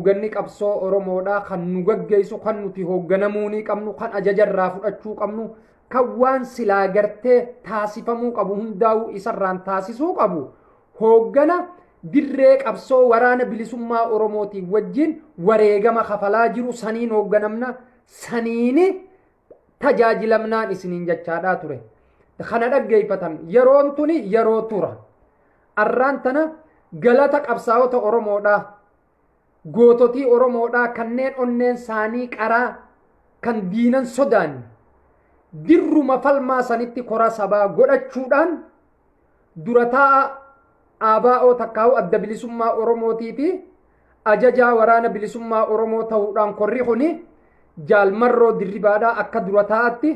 Hoogganni qabsoo Oromoodhaa kan nu gaggeessu, kan nuti hoogganamuunii qabnu, kan ajaja irraa fudhachuu qabnu, kan waan silaa gartee taasifamuu qabu hundaa'uu isarraan taasisuu qabu, hooggana dirree qabsoo waraana bilisummaa Oromootiin wajjin wareegama kafalaa jiru saniin hoogganamna, saniini tajaajilamnaan isiniin jechaadhaa ture. Kana dhaggeeffatan yeroon tuni yeroo tura. Arraan tana galata qabsaa'ota Oromoodhaa, goototii Oromoodhaa kanneen onneen saanii qaraa kan diinan sodaanne dirruma falmaa sanitti kora sabaa godhachuudhaan dura taa'a ABO takkaa'u adda bilisummaa Oromootii fi ajajaa waraana bilisummaa Oromoo ta'uudhaan korri kuni Jaal Marroo Dirribaadhaa akka dura taa'atti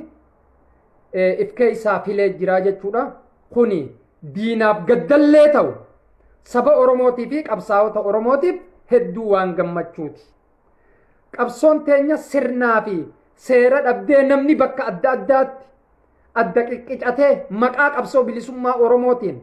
if keessaa filee jira jechuudha. Kuni diinaaf gaddallee ta'u saba Oromootii fi qabsaa'ota Oromootiif hedduu waan gammachuuti. Qabsoon teenya sirnaa fi seera dhabdee namni bakka adda addaatti adda qiqqicatee maqaa qabsoo bilisummaa Oromootiin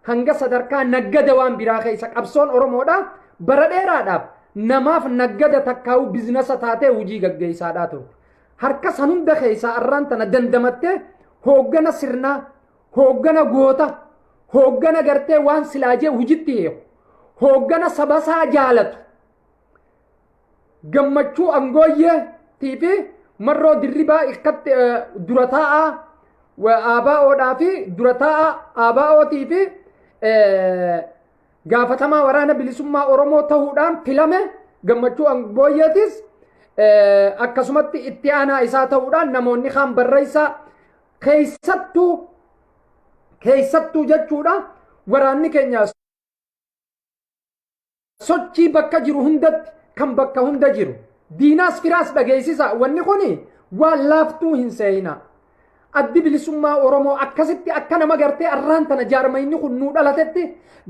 hanga sadarkaa naggada waan biraa keessa qabsoon Oromoodha bara dheeraadhaaf namaaf naggada takkaa'uu bizinasa taatee hojii gaggeessaadhaa turte. Harka san hunda keessaa arraan tana dandamattee hooggana sirnaa, hooggana goota, hooggana gartee waan silaa jee hojitti heeku, hooggana sabasaa jaalatu, gammachuu angooyyee fi marroo dirribaa ikkatti dura taa'aa ABOdhaa fi dura taa'aa ABOtii fi gaafatamaa waraana bilisummaa Oromoo ta'uudhaan filame gammachuu angooyyeetis akkasumatti itti aanaa isaa ta'uudhaan namoonni kaan barreessaa keessattuu jechuudha waraanni keenya sochii bakka jiru hundatti kan bakka hunda jiru diinaas firaas dhageessisa. Wanni kuni waan laaftuu hin seeyina. Addi bilisummaa Oromoo akkasitti akka nama gartee arraan tana jaarmayni kun nuu dhalatetti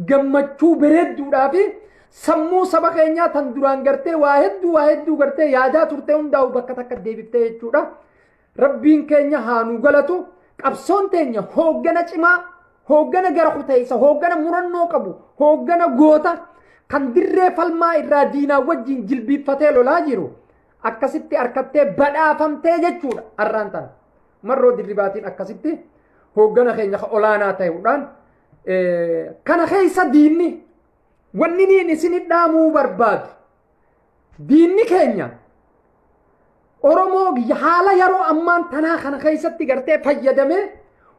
gammachuu bareedduudhaa fi sammuu saba keenyaa tan duraan gartee waa hedduu waa hedduu gartee yaadaa turte hundaa'u bakka takka deebiftee jechuudha. Rabbiin keenya haa nu galatu. Qabsoon teenya hooggana cimaa, hooggana gara kuteessa, hooggana murannoo qabu, hooggana goota kan dirree falmaa irraa diinaa wajjin jilbiiffatee lolaa jiru akkasitti harkattee badhaafamtee jechuudha arraan tana. Marroo dirribaatiin akkasitti hooggana keenya olaanaa ta'uudhaan kana keessa diinni wanni niin isin dhaamuu barbaadu diinni keenya Oromoo haala yeroo ammaan tanaa kana keessatti gartee fayyadamee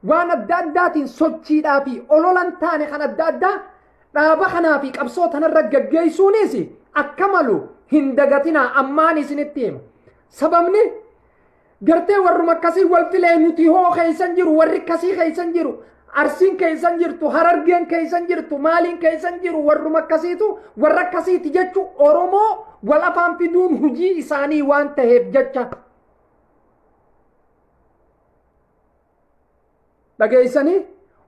waan adda addaatiin sochiidhaa fi ololan taane kan adda addaa dhaaba kanaa fi qabsoo tanarra gaggeessuunis akka malu hin dagatinaa ammaan isinitti hima. Sababni gartee warruma akkasii wal filee nuti hoo keessan jiru, warri akkasii keessan jiru, Arsiin keessan jirtu, Harargeen keessan jirtu, maaliin keessan jiru, warruma akkasiitu warra akkasiiti jechu Oromoo wal afaan fiduun hujii isaanii waan ta'eef jecha. Dhageessanii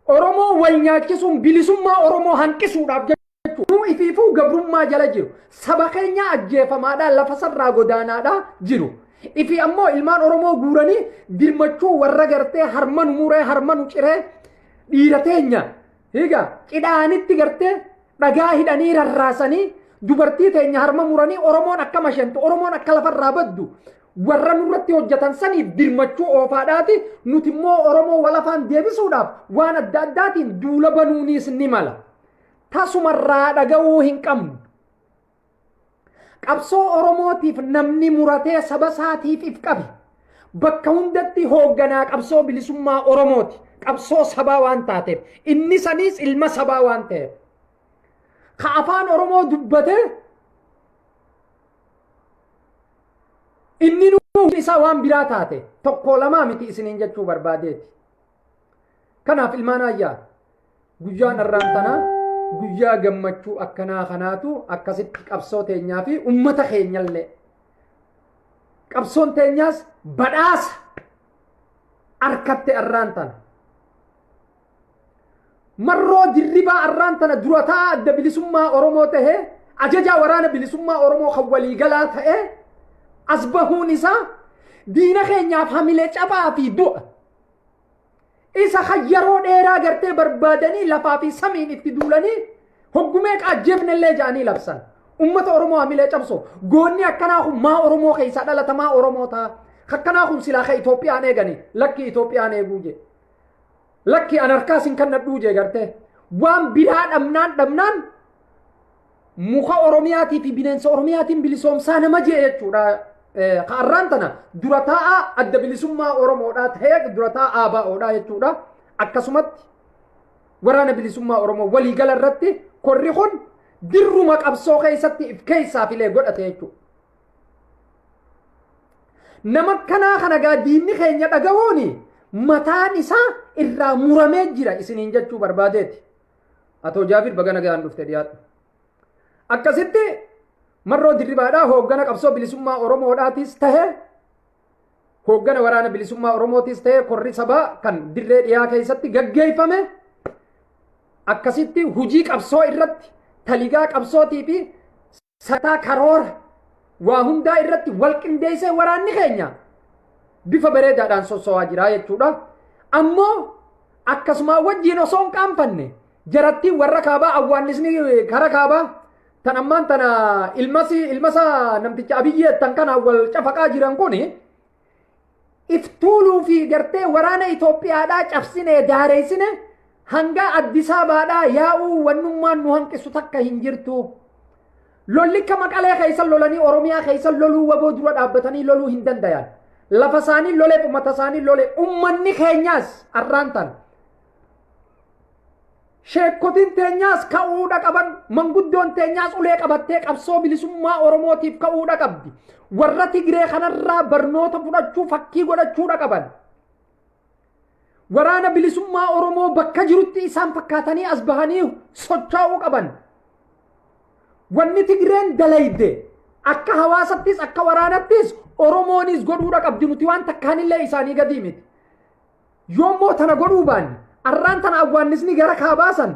Oromoo wal nyaachisuun bilisummaa Oromoo hanqisuudhaaf jechuudha. Nuu ifiifuu gabrummaa jala jiru. Saba keenya ajjeefamaadhaa lafa sarraa godaanaadhaa jiru. Ifi ammoo ilmaan Oromoo guuranii dirmachuu warra gartee harma nu muree harma nu ciree dhiira teenya higa cidhaanitti gartee dhagaa hidhanii rarraasanii dubartii teenya harma muranii Oromoon akka mashentu Oromoon akka lafarraa baddu warra nurratti hojjetan saniif dirmachuu oofaadhaati. Nuti immoo Oromoo wal afaan deebisuudhaaf waan adda addaatiin duula banuuniis ni mala. Tasumarraa dhaga'uu hin qabnu. Qabsoo Oromootiif namni muratee saba isaatiif if qabe bakka hundatti hoogganaa qabsoo bilisummaa Oromooti. Qabsoo sabaa waan taateef inni saniis ilma sabaa waan ta'eef. Ka afaan Oromoo dubbatee inni nuu isaa waan biraa taate tokko lamaa miti isiniin jechuu barbaadeeti. Kanaaf ilmaan ayyaa guyyaan arraan tanaa guyyaa gammachuu akkanaa kanaatu akkasitti qabsoo teenyaa fi ummata keenyallee qabsoon teenyaas badhaasa arkatte arraan tana. Marroo dirribaa arraan tana dura taa'aa adda bilisummaa Oromoo tahee ajajaa waraana bilisummaa Oromoo kan waliigalaa ta'ee as bahuun isaa diina keenyaaf hamilee cabaa fi du'a. Isa kan yeroo dheeraa gartee barbaadanii lafaa fi samiin itti duulanii hoggumee qaajjeefnellee ja'anii labsan. Ummata Oromoo hamilee cabsuuf. Goonni akkanaa kun maa Oromoo keessaa dhalata maa Oromoo ta'a? Akkanaa kun silaa ka Itoophiyaan eegani lakki Itoophiyaan eeguu jee. Lakki an harkaas hin kannadhuu jee gartee. Waan biraa dhabnaan dhabnaan muka Oromiyaatii fi bineensa Oromiyaatiin bilisoomsaa nama jee jechuudha. Ka arraan tana dura taa'aa adda bilisummaa Oromoodhaa ta'ee dura taa'aa ABOdhaa jechuudha. Akkasumatti waraana bilisummaa Oromoo waliigala irratti korri kun dirruma qabsoo keessatti if keessaa filee godhate jechuudha. Nama kanaa kana gaa diinni keenya dhaga'uun mataan isaa irraa muramee jira isiniin jechuu barbaadeeti. Atoo Jaabir baga nagaan dhufte dhiyaadhu. Akkasitti Marroo Dirribaadhaa hooggana qabsoo bilisummaa Oromoodhaatis tahe hooggana waraana bilisummaa Oromootis ta'e korri sabaa kan dirree dhiyaa keessatti gaggeeffame akkasitti hujii qabsoo irratti taligaa qabsootii fi sataa karoora waa hundaa irratti wal qindeessee waraanni keenya bifa bareedaadhaan sossowaa jira jechuudha. Ammoo akkasumaa wajjiin osoo hin qaanfanne jarattiin warra kaabaa awwaannisni kara kaabaa tan ammaan tana ilmasi ilmasa namticha Abiyyi jettan kana wal cafaqaa jiran kuni if tuuluu fi gartee waraana Itoophiyaadhaa cabsine daareessine hanga Addis Ababaadhaa yaa'uu wannummaan nu hanqisu takka hin jirtu. Lolli akka Maqalee keessa lolanii Oromiyaa keessa loluu waboo dura dhaabbatanii loluu hin dandayan. Lafa isaanii lolee uummata isaanii lolee uummanni keenyaas arraan tan. Sheekkotiin teenyaas ka'uudha qaban, manguddoon teenyaas ulee qabattee qabsoo bilisummaa Oromootiif ka'uudha qabdi. Warra Tigree kanarraa barnoota fudhachuu fakkii godhachuudha qaban. Waraana bilisummaa Oromoo bakka jirutti isaan fakkaatanii as bahanii socho'uu qaban. Wanni Tigreen dalayde akka hawaasattis akka waraanattis Oromoonis godhuudha qabdi nuti waan takkaanillee isaanii gadii miti. Yoommoo tana godhuu baanne arraan tana awwaannisni gara kaabaa san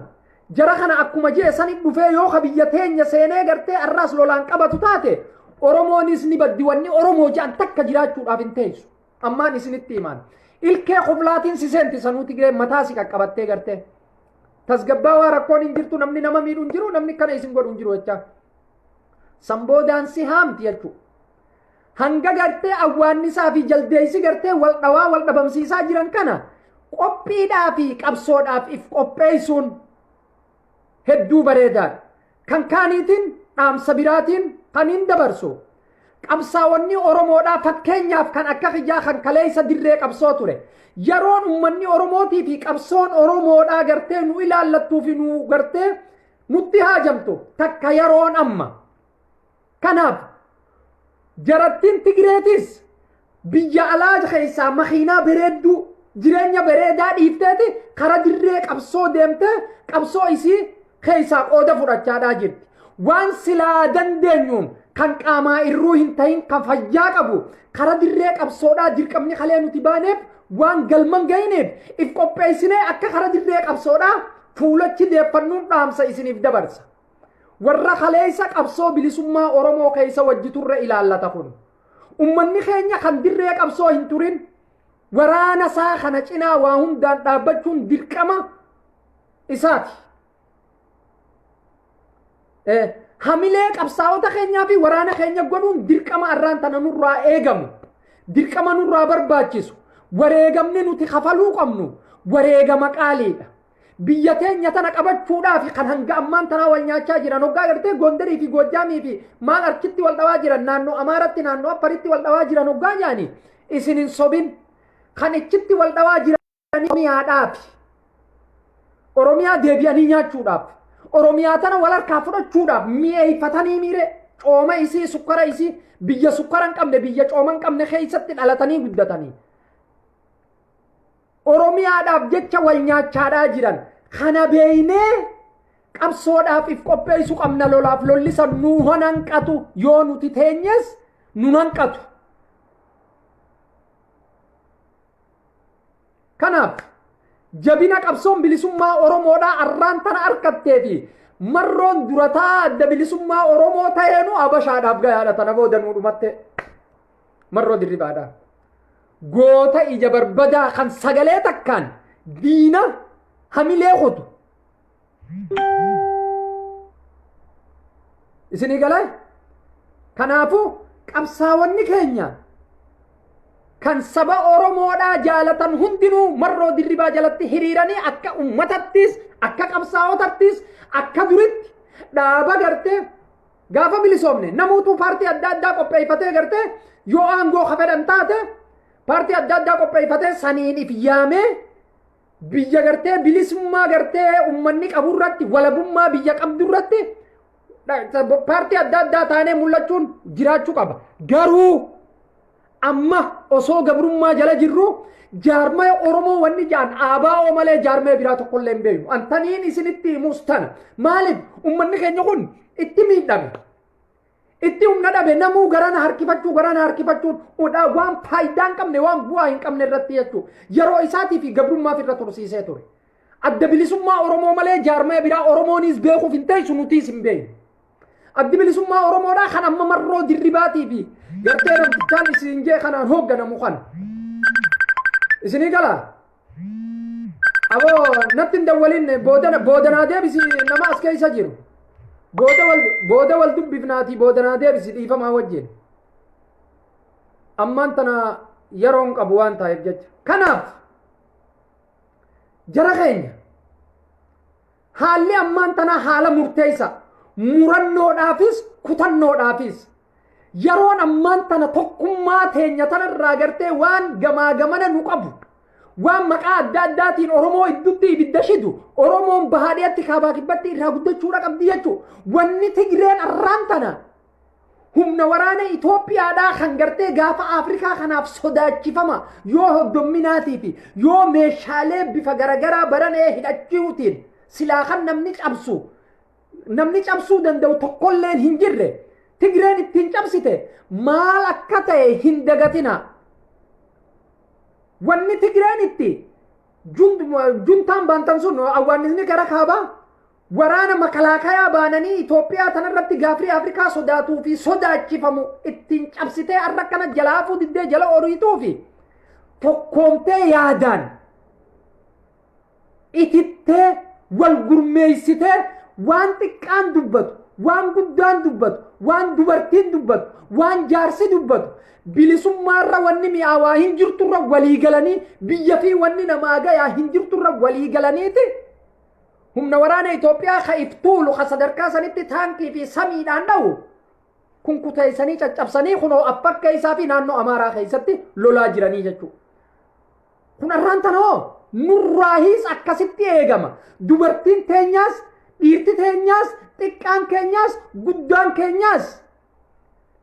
jara kana akkuma jee sani dhufee yoo ka biyya teenya seenee gartee arraas lolaan qabatu taate Oromoonis ni baddi wanni Oromoo jedhan takka jiraachuudhaaf hin teessu. Ammaan isinitti himaan. Ilkee koflaatiin si seenti sanuu Tigree mataa si qaqqabattee gartee. Tasgabbaawaa rakkoon hin jirtu namni nama miidhu hin jiru namni kana isin godhu hin jiru jechaa. San boodaan si haamti jechuudha. Hanga gartee awwaannisaa fi jaldeessi gartee wal dhawaa wal dhabamsiisaa jiran kana qophiidhaa fi qabsoodhaaf if qopheessuun hedduu bareedaadha. Kan kaaniitiin dhaamsa biraatiin kan hin dabarsu. Qabsaa'onni Oromoodhaa fakkeenyaaf kan akka kiyyaa kan kaleessa dirree qabsoo ture. Yeroon uummanni Oromootii fi qabsoon Oromoodhaa gartee nu ilaallattuu fi nu gartee nutti haajamtu takka yeroon amma. Kanaaf jarattiin Tigireetis biyya alaa keessaa makiinaa bareedduu jireenya bareedaa dhiifteeti kara dirree qabsoo deemtee qabsoo isii keessaa qooda fudhachaadhaa jirti. Waan silaa dandeenyuun kan qaamaa irruu hin ta'in kan fayyaa qabu kara dirree qabsoodhaa dirqamni kalee nuti baaneef waan galman gahineef if qopheessinee akka kara dirree qabsoodhaa fuulachi deeffannuun dhaamsa isiniif dabarsa. Warra kaleessa qabsoo bilisummaa Oromoo keessa wajji turre ilaallata kun. Ummanni keenya kan dirree qabsoo hin turin waraana isaa kana cinaa waa hundaan dhaabbachuun dirqama isaati. Hamilee qabsaa'ota keenyaa fi waraana keenya godhuun dirqama arraan tana nurraa eegamu. Dirqama nurraa barbaachisu. Wareegamni nuti kafaluu qabnu wareegama qaaliidha. Biyya teenya tana qabachuudhaaf kan hanga ammaan tanaa wal nyaachaa jiran hoggaa gartee Gondarii fi Goojjaamii fi maal achitti wal dhawaa jiran naannoo Amaaratti naannoo Affaritti wal dhawaa jiran hoggaa jaani isin hin sobin kan ichitti wal dhawaa jiran Oromiyaadhaaf Oromiyaa deebi'anii nyaachuudhaaf Oromiyaa tana wal harkaa fudhachuudhaaf mi'eeffatanii miire cooma isii sukkara isii biyya sukkara hin qabne biyya cooma hin qabne keessatti dhalatanii guddatanii. Oromiyaadhaaf jecha wal nyaachaadhaa jiran. Kana beeynee qabsoodhaaf if qopheessu qabna lolaaf lolli san nu hanqatu yoo nuti teenyes nu hanqatu. Kanaaf jabina qabsoon bilisummaa Oromoodhaa arraan tana arkattee fi marroon durataa adda bilisummaa Oromoo ta'eenu Abashaadhaaf gayaadha tana booda nuu dhumatte marroo dirribaadhaa. Goota ija barbadaa kan sagalee takkaan diina hamilee kutu. Isinii galee? Kanaafuu qabsaawonni keenya kan saba Oromoodhaa jaalatan hundinuu Marroo Dirribaa jalatti hiriiranii akka ummatattis, akka qabsaa'otattis, akka duritti dhaaba gartee gaafa bilisoomne namuutuu paartii adda addaa qopheeffatee gartee yoo aangoo ka fedhan taate paartii adda addaa qopheeffatee saniin if yaamee biyya gartee bilisummaa gartee ummanni qabu irratti, walabummaa biyya qabdu irratti paartii adda addaa taanee mul'achuun jiraachuu qaba. Garuu amma osoo gabrummaa jala jirru jaarmaya Oromoo wanni jaan ABO malee jaarmaya biraa tokkollee hin beeknu. Antaniin isinitti himus tana. Maaliif ummanni keenya kun itti miidhame? Itti humna dhabe. Namuu garana harkifachuu, garana harkifachuun waan faayidaa hin qabne, waan bu'aa hin qabne irratti jechuudha. Yeroo isaatii fi gabrummaaf irra tursiisee ture. Adda Bilisummaa Oromoo malee jaarmaya biraa Oromoonis beekuuf hin teessu, nutiis hin beeknu. Addi Bilisummaa Oromoodhaa kan amma Marroo Dirribaatii fi gartee namtichaan isin jee kanaan hoogganamu kana. Isinii galaa? Aboo, natti hin dawwalin, boodana boodanaa deebisi, nama as keessa jiru. Booda wal dubbifnaatii boodanaa deebisi, dhiifamaa wajjin. Ammaan tana yeroon qabu waan ta'eef jecha. Kanaaf jara keenya, haalli ammaan tana haala murteessa, murannoodhaafis kutannoodhaafis. Yeroon ammaan tana tokkummaa teenya tanarraa gartee waan gamaa gamana nu qabu, waan maqaa adda addaatiin Oromoo iddutti ibidda shidu, Oromoon bahaa dhiyatti, kaabaa kibbatti irraa guddachuudha qabdi jechuudha. Wanni Tigreen arraan tana humna waraana Itoophiyaadhaa kan gartee gaafa Afrikaa kanaaf sodaachifama yoo hoddomminaatii fi yoo meeshaalee bifa garagaraa baranee hidhachuutiin silaa kan namni cabsu, namni cabsuu danda'u tokkolleen hin jirre, Tigreen ittiin cabsite maal akka ta'e hin dagatina. Wanni Tigreen itti juntaan baantan sun, awwaannisni gara kaabaa waraana makalaakayaa baananii Itoophiyaa tanarratti gaafrii Afrikaa sodaatuu fi sodaachifamu ittiin cabsitee har'a akkana jalaafuu diddee jala oriituu fi tokkoomtee yaadaan itittee wal gurmeessitee, waan xiqqaan dubbatu, waan guddaan dubbatu, waan dubartiin dubbatu, waan jaarsi dubbatu, bilisummaarra wanni mi'aawaa hin jirturra walii galanii, biyya fi wanni namaa gayaa hin jirturra walii galaniiti humna waraana Itoophiyaa ka iftuulu, ka sadarkaa sanitti taankii fi samiidhaan dha'u kun kuteessanii caccabsanii kunoo Affar keessaa fi naannoo Amaaraa keessatti lolaa jiranii jechuudha. Kun arraan tana hoo nurraahiis akkasitti eegama. Dubartiin teenyaas, dhiirti teenyaas, xiqqaan keenyaas, guddaan keenyaas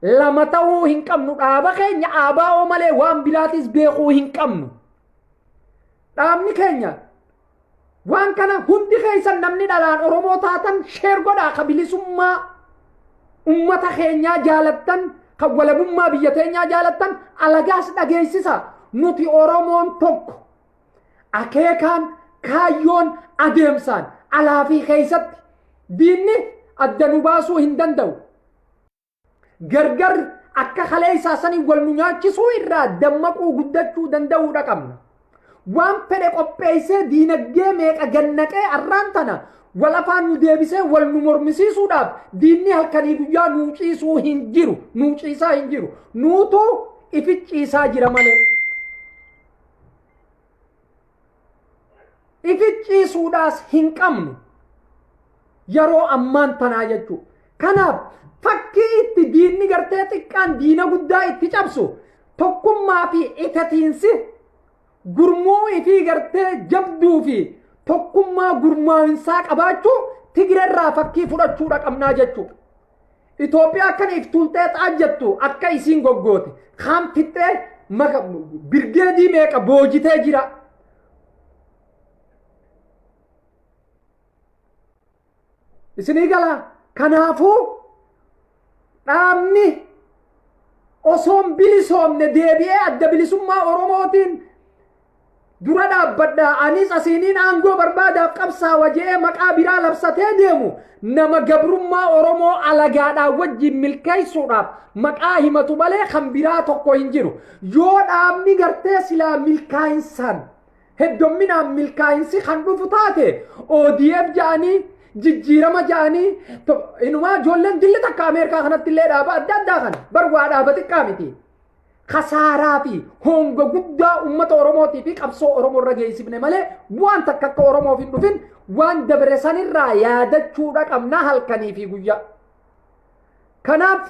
lama ta'uu hin qabnu. Dhaaba keenya ABO malee waan biraatis beekuu hin qabnu. Dhaabni keenya waan kana hundi keessan namni dhalaan Oromoo taatan share godhaa, ka bilisummaa ummata keenyaa jaalattan, kan walabummaa biyya teenyaa jaalattan alagaas dhageessisa. Nuti Oromoon tokko, akeekaan, kaayyoon, adeemsaan, alaa fi keessatti diinni adda nu baasuu hin danda'u. Gargar akka kaleessaa sanii wal nu nyaachisuu irraa dammaquu, guddachuu danda'uudha qabna. Waan fedhe qopheessee, diinagdee meeqa gannaqee, arraan tana wal afaan nu deebisee wal nu mormisiisuudhaaf diinni halkanii guyyaa nuu ciisuu hin jiru, nuu ciisaa hin jiru. Nuutu ifi ciisaa jira malee. Ifi ciisuudhaas hin qabnu yeroo ammaan tanaa jechuudha. Kanaaf fakkii itti diinni gartee xiqqaan diina guddaa itti cabsu, tokkummaa fi itatiinsi gurmuu ifii gartee jabduu fi tokkummaa gurmaa'insaa qabaachuu Tigirerraa fakkii fudhachuudha qabnaa jechuudha. Itoophiyaa akkana if tuultee xaajjattu akka isiin goggoote kaan fixxee birgeedii meeqa boojitee jira. Isinii galaa? Kanaafuu dhaabni osoon bilisoomne deebi'ee Adda Bilisummaa Oromootiin dura dhaabbadha, anis asiiniin aangoo barbaadaaf qabsaawa je'ee maqaa biraa labsatee deemu nama gabrummaa Oromoo alagaadhaan wajjin milkeessuudhaaf maqaa himatu malee kan biraa tokko hin jiru. Yoo dhaabni gartee silaa milkaa'insaan heddomminaan milkaa'insi kan dhufu taate, ODF ja'anii, Jijjiirama ja'anii inumaa ijoolleen dilli takka Ameerikaa kanatti illee dhaaba adda addaa kana bar waa dhaaba xiqqaa miti. Kasaaraa fi honga guddaa uummata Oromootii fi qabsoo Oromoo irra geessifne malee waan takka akka Oromoof hin dhufin waan dabre sanirraa yaadachuudha qabna halkanii fi guyyaa. Kanaaf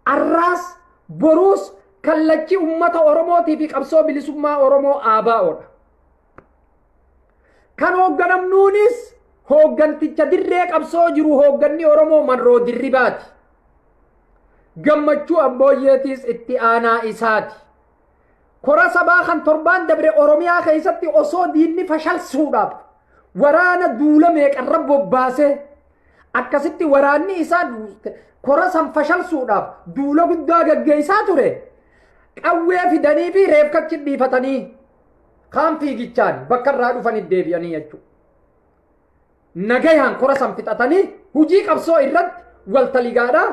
arraas boruus kallachi uummata Oromootii fi qabsoo bilisummaa Oromoo ABOdha. Kan hoogganamnuunis hoogganticha dirree qabsoo jiru hoogganni Oromoo Marroo Dirribaati. Gammachuu Abbooyyeetiis itti aanaa isaati. Kora sabaa kan torbaan dabre Oromiyaa keessatti osoo diinni fashalsuudhaaf waraana duula meeqarra bobbaasee akkasitti waraanni isaa kora san fashalsuudhaaf duula guddaa gaggeessaa ture qawwee fidanii fi reefkachi dhiifatanii kaan fiigichaan bakka irraa dhufanii deebi'anii jechuudha. Nagayaan kora san fixatanii hujii qabsoo irratti wal taligaadhaa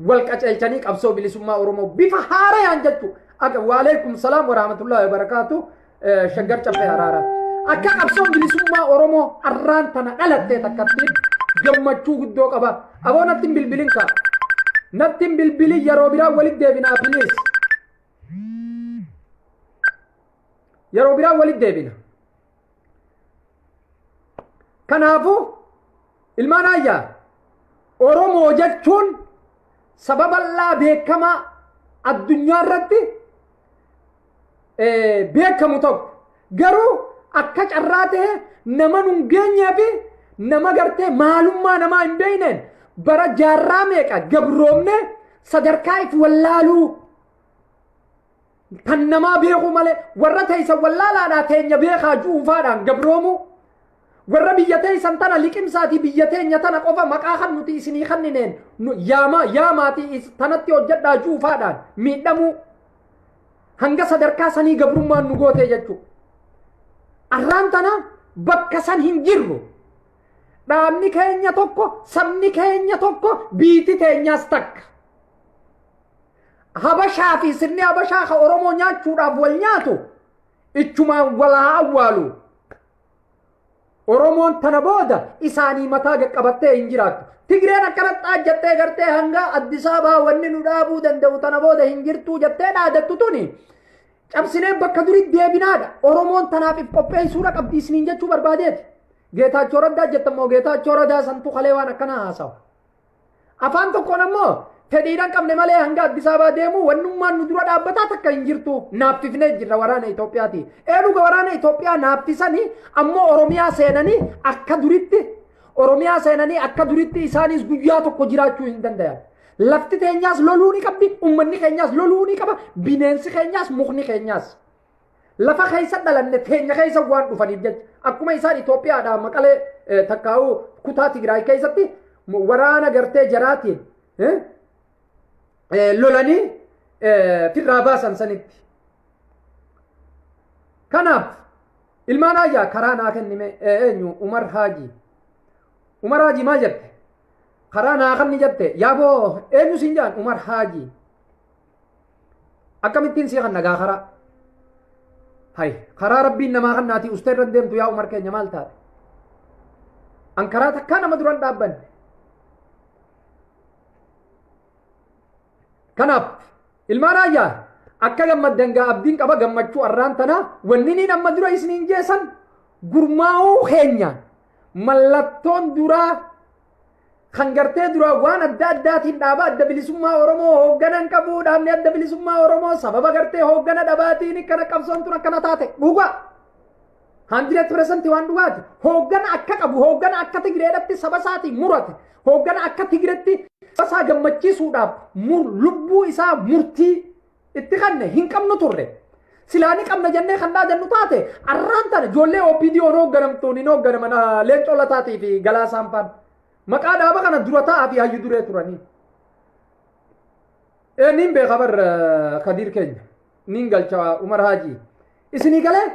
wal qaceelchanii qabsoo bilisummaa Oromoo bifa haarayaan jechuudha. Akka waalaikum salaam warahmatullahi wabarakaatu Shaggar Caffee Araaraa. Akka qabsoon bilisummaa Oromoo arraan tana dhalattee takkatti gammachuu guddoo qaba. Aboo natti hin bilbilin kaa. Natti hin bilbilin yeroo biraa walitti deebinaa please. Yeroo biraa walitti deebina. Kanaafuu ilmaan ayyaa Oromoo jechuun saba bal'aa beekamaa addunyaa irratti beekamu tokko garuu akka carraa ta'e nama nun geenyee fi nama gartee maalummaa namaa hin beekneen bara jaarraa meeqa gabroomne sadarkaa if wallaaluu Tan namaa beekuu malee warra teessan wallaalaadhaa teenya beekaa ju'uufaadhaan gabroomuu. Warra biyya teessan tana liqimsaatii biyya teenya tana qofa maqaa kan nuti isinii kannineen yaama yaamaatii tanatti hojjedhaa ju'uufaadhaan miidhamuu. Hanga sadarkaa sanii gabrummaan nu gootee jechuudha. Arraan tana bakka san hin jirru. Dhaabni keenya tokko, sabni keenya tokko, biiti teenyaas takka. Habashaa fi sirni Habashaa ka Oromoo nyaachuudhaaf wal nyaatu ichumaan wal haa awwaalu. Oromoon tana booda isaanii mataa qaqqabattee hin jiraattu. Tigreen akkana xaajjattee gartee hanga Addis Ababaa wanni nu dhaabuu danda'u tana booda hin jirtuu jettee dhaadattu tuni cabsinee bakka durii deebinaadha. Oromoon tanaaf if qopheessuudha qabdi isiniin jechuu barbaadeeti. Geetaachoo Raddaa jettammoo Geetaachoo Raddaa santu kalee waan akkanaa haasawa. Afaan tokkoon ammoo fedhiidhaan qabne malee hanga Addis Ababaa deemuu wannummaan nu dura dhaabbataa takka hin jirtu naaffifnee jirra waraana Itoophiyaati. Ee dhuga waraana Itoophiyaa naaffisanii ammoo Oromiyaa seenanii akka duritti Oromiyaa seenanii akka duritti isaanis guyyaa tokko jiraachuu hin dandayan. Lafti teenyaas loluu ni qabdi, uummanni keenyaas loluu ni qaba, bineensi keenyaas mukni keenyaas. Lafa keessa dhalanne teenya keessa waan dhufaniif jecha akkuma isaan Itoophiyaadhaa maqalee takkaa'uu kutaa Tigraay keessatti waraana gartee jaraatiin lolanii firraa baasan sanitti. Kanaaf ilmaan ayyaa karaa naa kennime eenyu Umar Haaji. Umar Haaji maal jette? Karaa naa kenni jette yaaboo eenyu siin jaan Umar Haaji. Akkamittiin sii kanna gaa karaa? Hay karaa rabbiin namaa kannaatii ustee irra deemtu yaa Umar keenya maal taate? An karaa takkaa nama duran dhaabbanne. Kanaaf ilmaan ayyaa akka gammaddan gaa abdiin qaba gammachuu arraan tanaa wanni niin amma dura isiniin jeesan gurmaa'uu keenya mallattoon duraa kan gartee duraa waan adda addaatiin dhaaba adda bilisummaa Oromoo hoogganan qabu dhaabni adda bilisummaa Oromoo sababa gartee hooggana dhabaatiin akkana qabsoon tun akkana taate dhugaa. 100% waan dhugaati. Hooggana akka qabu hooggana akka Tigireedhatti saba isaatiin murate hooggana akka Tigiretti saba isaa gammachiisuudhaaf lubbuu isaa murtii itti kanne hin qabnu turre. Silaa ni qabna jennee kan dhaadannu taate arraan tana ijoollee OPDOn hoogganamtuun hin hoogganaman Leencoo Lataatii fi Galaasaan faan. Maqaa dhaaba kana dura taa'aa fi hayyu duree turanii. Niin beeka bar Kadiir keenya. Niin galcha Umar Haajii. Isinii galee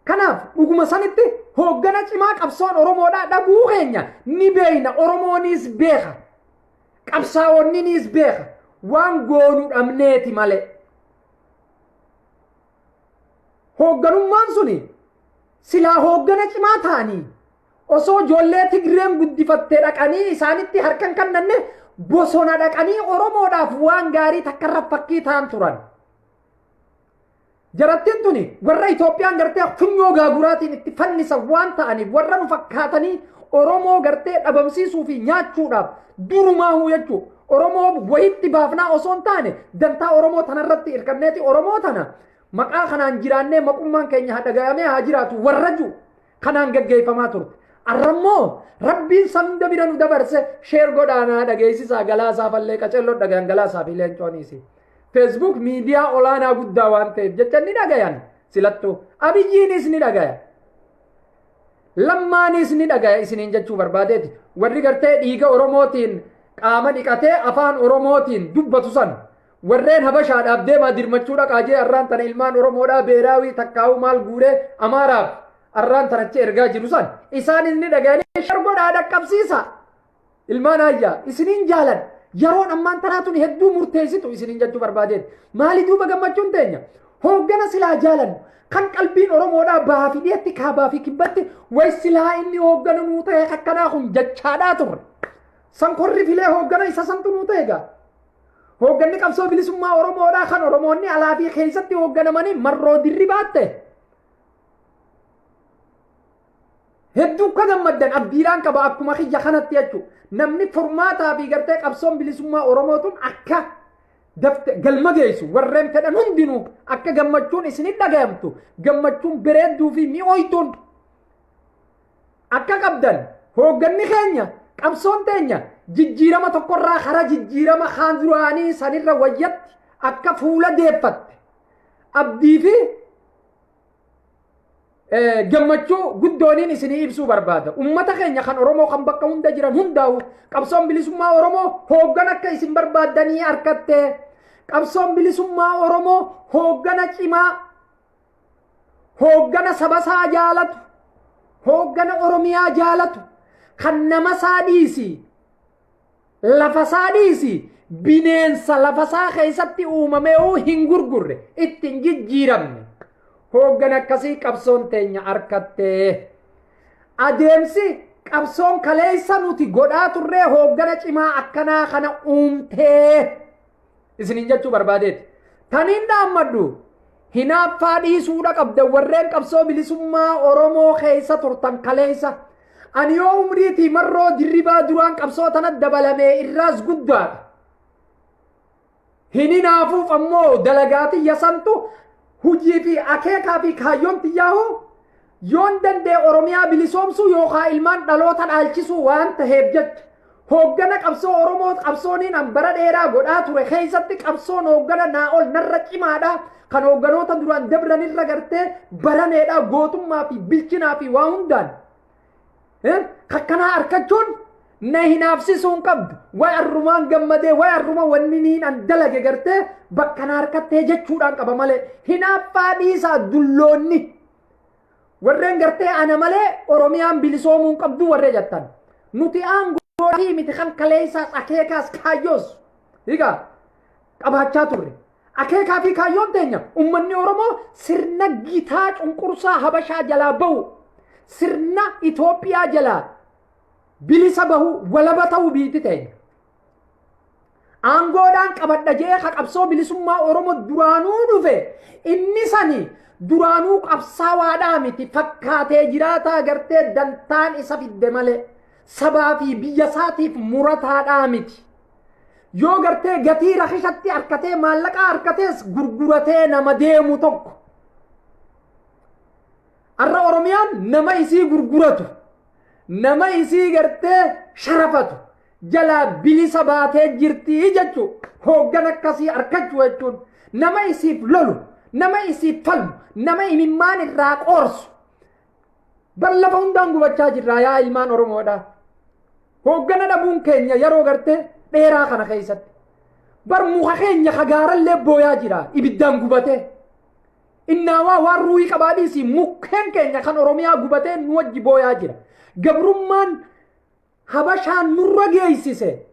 kanaaf dhuguma sanitti hooggana cimaa qabsoon Oromoodhaa dhabuu keenya ni beekna Oromoonis beeka. Qabsaa'onninis beeka. Waan goonu dhabneeti malee. Hoogganummaan suni silaa hooggana cimaa ta'anii Osoo ijoollee Tigreen guddifattee dhaqanii isaanitti harkan kannanne, bosona dhaqanii Oromoodhaaf waan gaarii takkarra fakkii ta'an turan. Jarattiin tuni warra Itoophiyaan gartee funyoo gaaguraatiin itti fannisan waan ta'aniif, warra nu fakkaatanii Oromoo gartee dhabamsiisuu fi nyaachuudhaaf durumaahuu jechuu, Oromoo wayitti baafnaa osoo hin taane, dantaa Oromoo tanarratti hirkanneeti Oromoo tana maqaa kanaan jiraannee maqummaan keenya haa dhagayamee haa jiraatu warra jiru kanaan gaggeeffamaa turte. Arrammoo Rabbiin san hunda bira nu dabarse. Share godhaanaa dhageessisaa. Galaasaa fallee qaceelloo dhagayan, Galaasaa fi Leencooniisi. Facebook miidiyaa olaanaa guddaa waan ta'eef jecha ni dhagayan silattuu. Abiyyiinis ni dhagaya. Lammaanis ni dhagaya isiniin jechuu barbaadeeti. Warri gartee dhiiga Oromootiin qaama dhiqatee afaan Oromootiin dubbatu san, warreen Habashaadhaaf deemaa dirmachuu dhaqaa jee arraan tana ilmaan Oromoodhaa beeraawii takkaa'uu maal guuree Amaaraaf arraan tanachi ergaa jiru san, isaanis ni dhagayanii. Share godhaa dhaqqabsiisa. Ilmaan ayyaa, isiniin jaalan. Yeroon ammaan tanaa tun hedduu murteessitu isiniin jechuu barbaadeeti. Maali duuba gammachuun teenya? Hooggana silaa jaalannu, kan qalbiin Oromoodhaa bahaa fi dhiyetti, kaabaa fi kibbatti way silaa inni hooggana nuu ta'e akkanaa kun jechaadhaa turre. San korri filee hooggana isa santu nuu ta'e gaa. Hoogganni qabsoo bilisummaa Oromoodhaa kan Oromoonni alaa fi keessatti hoogganamanii Marroo Dirribaatte. Hedduu akka gammaddan abdiidhaan qaba akkuma kiyya kanatti jechuudha. Namni furmaataa fi gartee qabsoon bilisummaa Oromoo tun akka dafte galma geessu warreen fedhan hundinuu akka gammachuun isinit dhagayamtu, gammachuun bareedduu fi mi'ooytuun akka qabdan, hoogganni keenya, qabsoon teenya jijjiirama tokkorraa karaa jijjiirama kaan duraanii sanirra wayyatti akka fuula deeffatte abdii fi gammachuu guddooniin isinii ibsuu barbaada. Ummata keenya kan Oromoo kan bakka hunda jiran hundaa'u, qabsoon bilisummaa Oromoo hooggan akka isin barbaaddanii harkatte, qabsoon bilisummaa Oromoo hooggana cimaa, hooggana sabasaa jaalatu, hooggana Oromiyaa jaalatu, kan namasaa dhiisi, lafasaa dhiisi, bineensa lafasaa keessatti uumamee hin gurgurre, ittiin jijjiiramne, hooggan akkasii qabsoon teenya harkattee. Adeemsi qabsoon kaleessa nuti godhaa turree hooggana cimaa akkanaa kana uumtee isiniin jechuu barbaadeeti. Taniin dhaammadhu, hinaaffaa dhiisuudha qabda warreen qabsoo bilisummaa Oromoo keessa turtan kaleessa. Ani yoo umriitii Marroo Dirribaa duraan qabsoo tana dabalamee irraas guddaadha. Hin hinaafuuf ammoo dalagaa tiyya santu hujii fi akeekaa fi kaayyoon tiyyaahu yoon danda'e Oromiyaa bilisoomsuu yookaan ilmaan dhaloota dhaalchisuu waan ta'eef jecha, hooggana qabsoo Oromoo qabsooniin an bara dheeraa godhaa ture keessatti qabsoon hooggana naa ol narra cimaadha, kan hoogganoota duraan dabranirra gartee baraneedha, gootummaa fi bilchinaa fi waa hundaan kakkanaa argachuun na hinaafsisuu hin qabdu. Way arrumaan gammadee, way arruma wanni niin an dalage gartee bakka na harkattee jechuudhaan qaba malee, hinaaffaa dhiisaa. Dulloonni warreen gartee ana malee Oromiyaan bilisoomuu hin qabdu warree jettan, nuti aangoo fi miti kan kaleessaas akeekaas kaayyoos hiikaa qabaachaa turre. Akeekaa fi kaayyoon teenya ummanni Oromoo sirna gitaa cunqursaa Habashaa jalaa bahu, sirna Itoophiyaa jalaa bilisa bahu, walaba ta'uu biiti teenya. Aangoodhaan qabadha jee ka qabsoo bilisummaa Oromoo duraanuu dhufe, inni sani duraanuu qabsaawaadhaa miti, fakkaatee jiraataa gartee dantaan isa fidde malee sabaa fi biyya isaatiif murataadhaa miti. Yoo gartee gatii rakishatti harkatee, maallaqa harkatees gurguratee nama deemu tokko. Har'a Oromiyaan nama isii gurguratu, nama isii gartee sharafatu jalaa bilisa baatee jirti jechuu. Hooggan akkasii harkachuu jechuun nama isiif lolu, nama isiif falmu, nama imimmaan irraa qoorsu. Bar lafa hundaan gubachaa jirraa yaa ilmaan Oromoodha. Hooggana dhabuun keenya yeroo gartee dheeraa kana keessatti. Bar muka keenya kagaarallee booyaa jira ibiddaan gubatee. Innaawaa waan ruuhii qabaa dhiisii, mukkeen keenya kan Oromiyaa gubatee nu wajji booyaa jira. Gabrummaan Habashaan nurra geessise.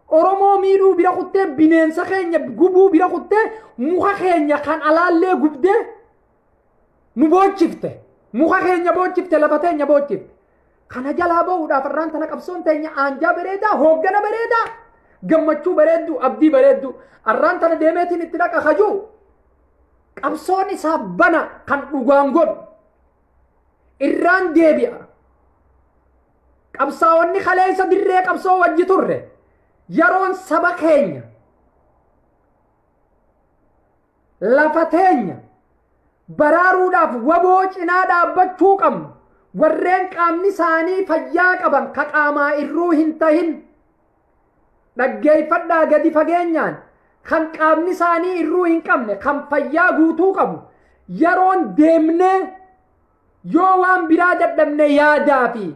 Oromoo miidhuu bira kuttee, bineensa keenya gubuu bira kuttee, muka keenya kan alaallee gubdee nu boochifte. Muka keenya boochifte, lafa teenya boochifte. Kana jalaa bahuudhaaf arraan tana qabsoon teenya aanjaa bareedaa, hooggana bareedaa, gammachuu bareedduu, abdii bareedduu. Arraan tana deemeetiin itti dhaqa kajuu. Qabsoon isaa bana kan dhugaan godhu. Irraan deebi'a. Qabsaa'onni kaleessa dirree qabsoo wajji turre yeroon saba keenya lafa teenya baraaruudhaaf waboo cinaa dhaabbachuu qabnu warreen qaamni isaanii fayyaa qaban ka qaamaa irruu hin tahin dhaggeeffadhaa gadi fageenyaan kan qaamni isaanii irruu hin qabne kan fayyaa guutuu qabu yeroon deemnee yoo waan biraa dadhabne yaadaa fi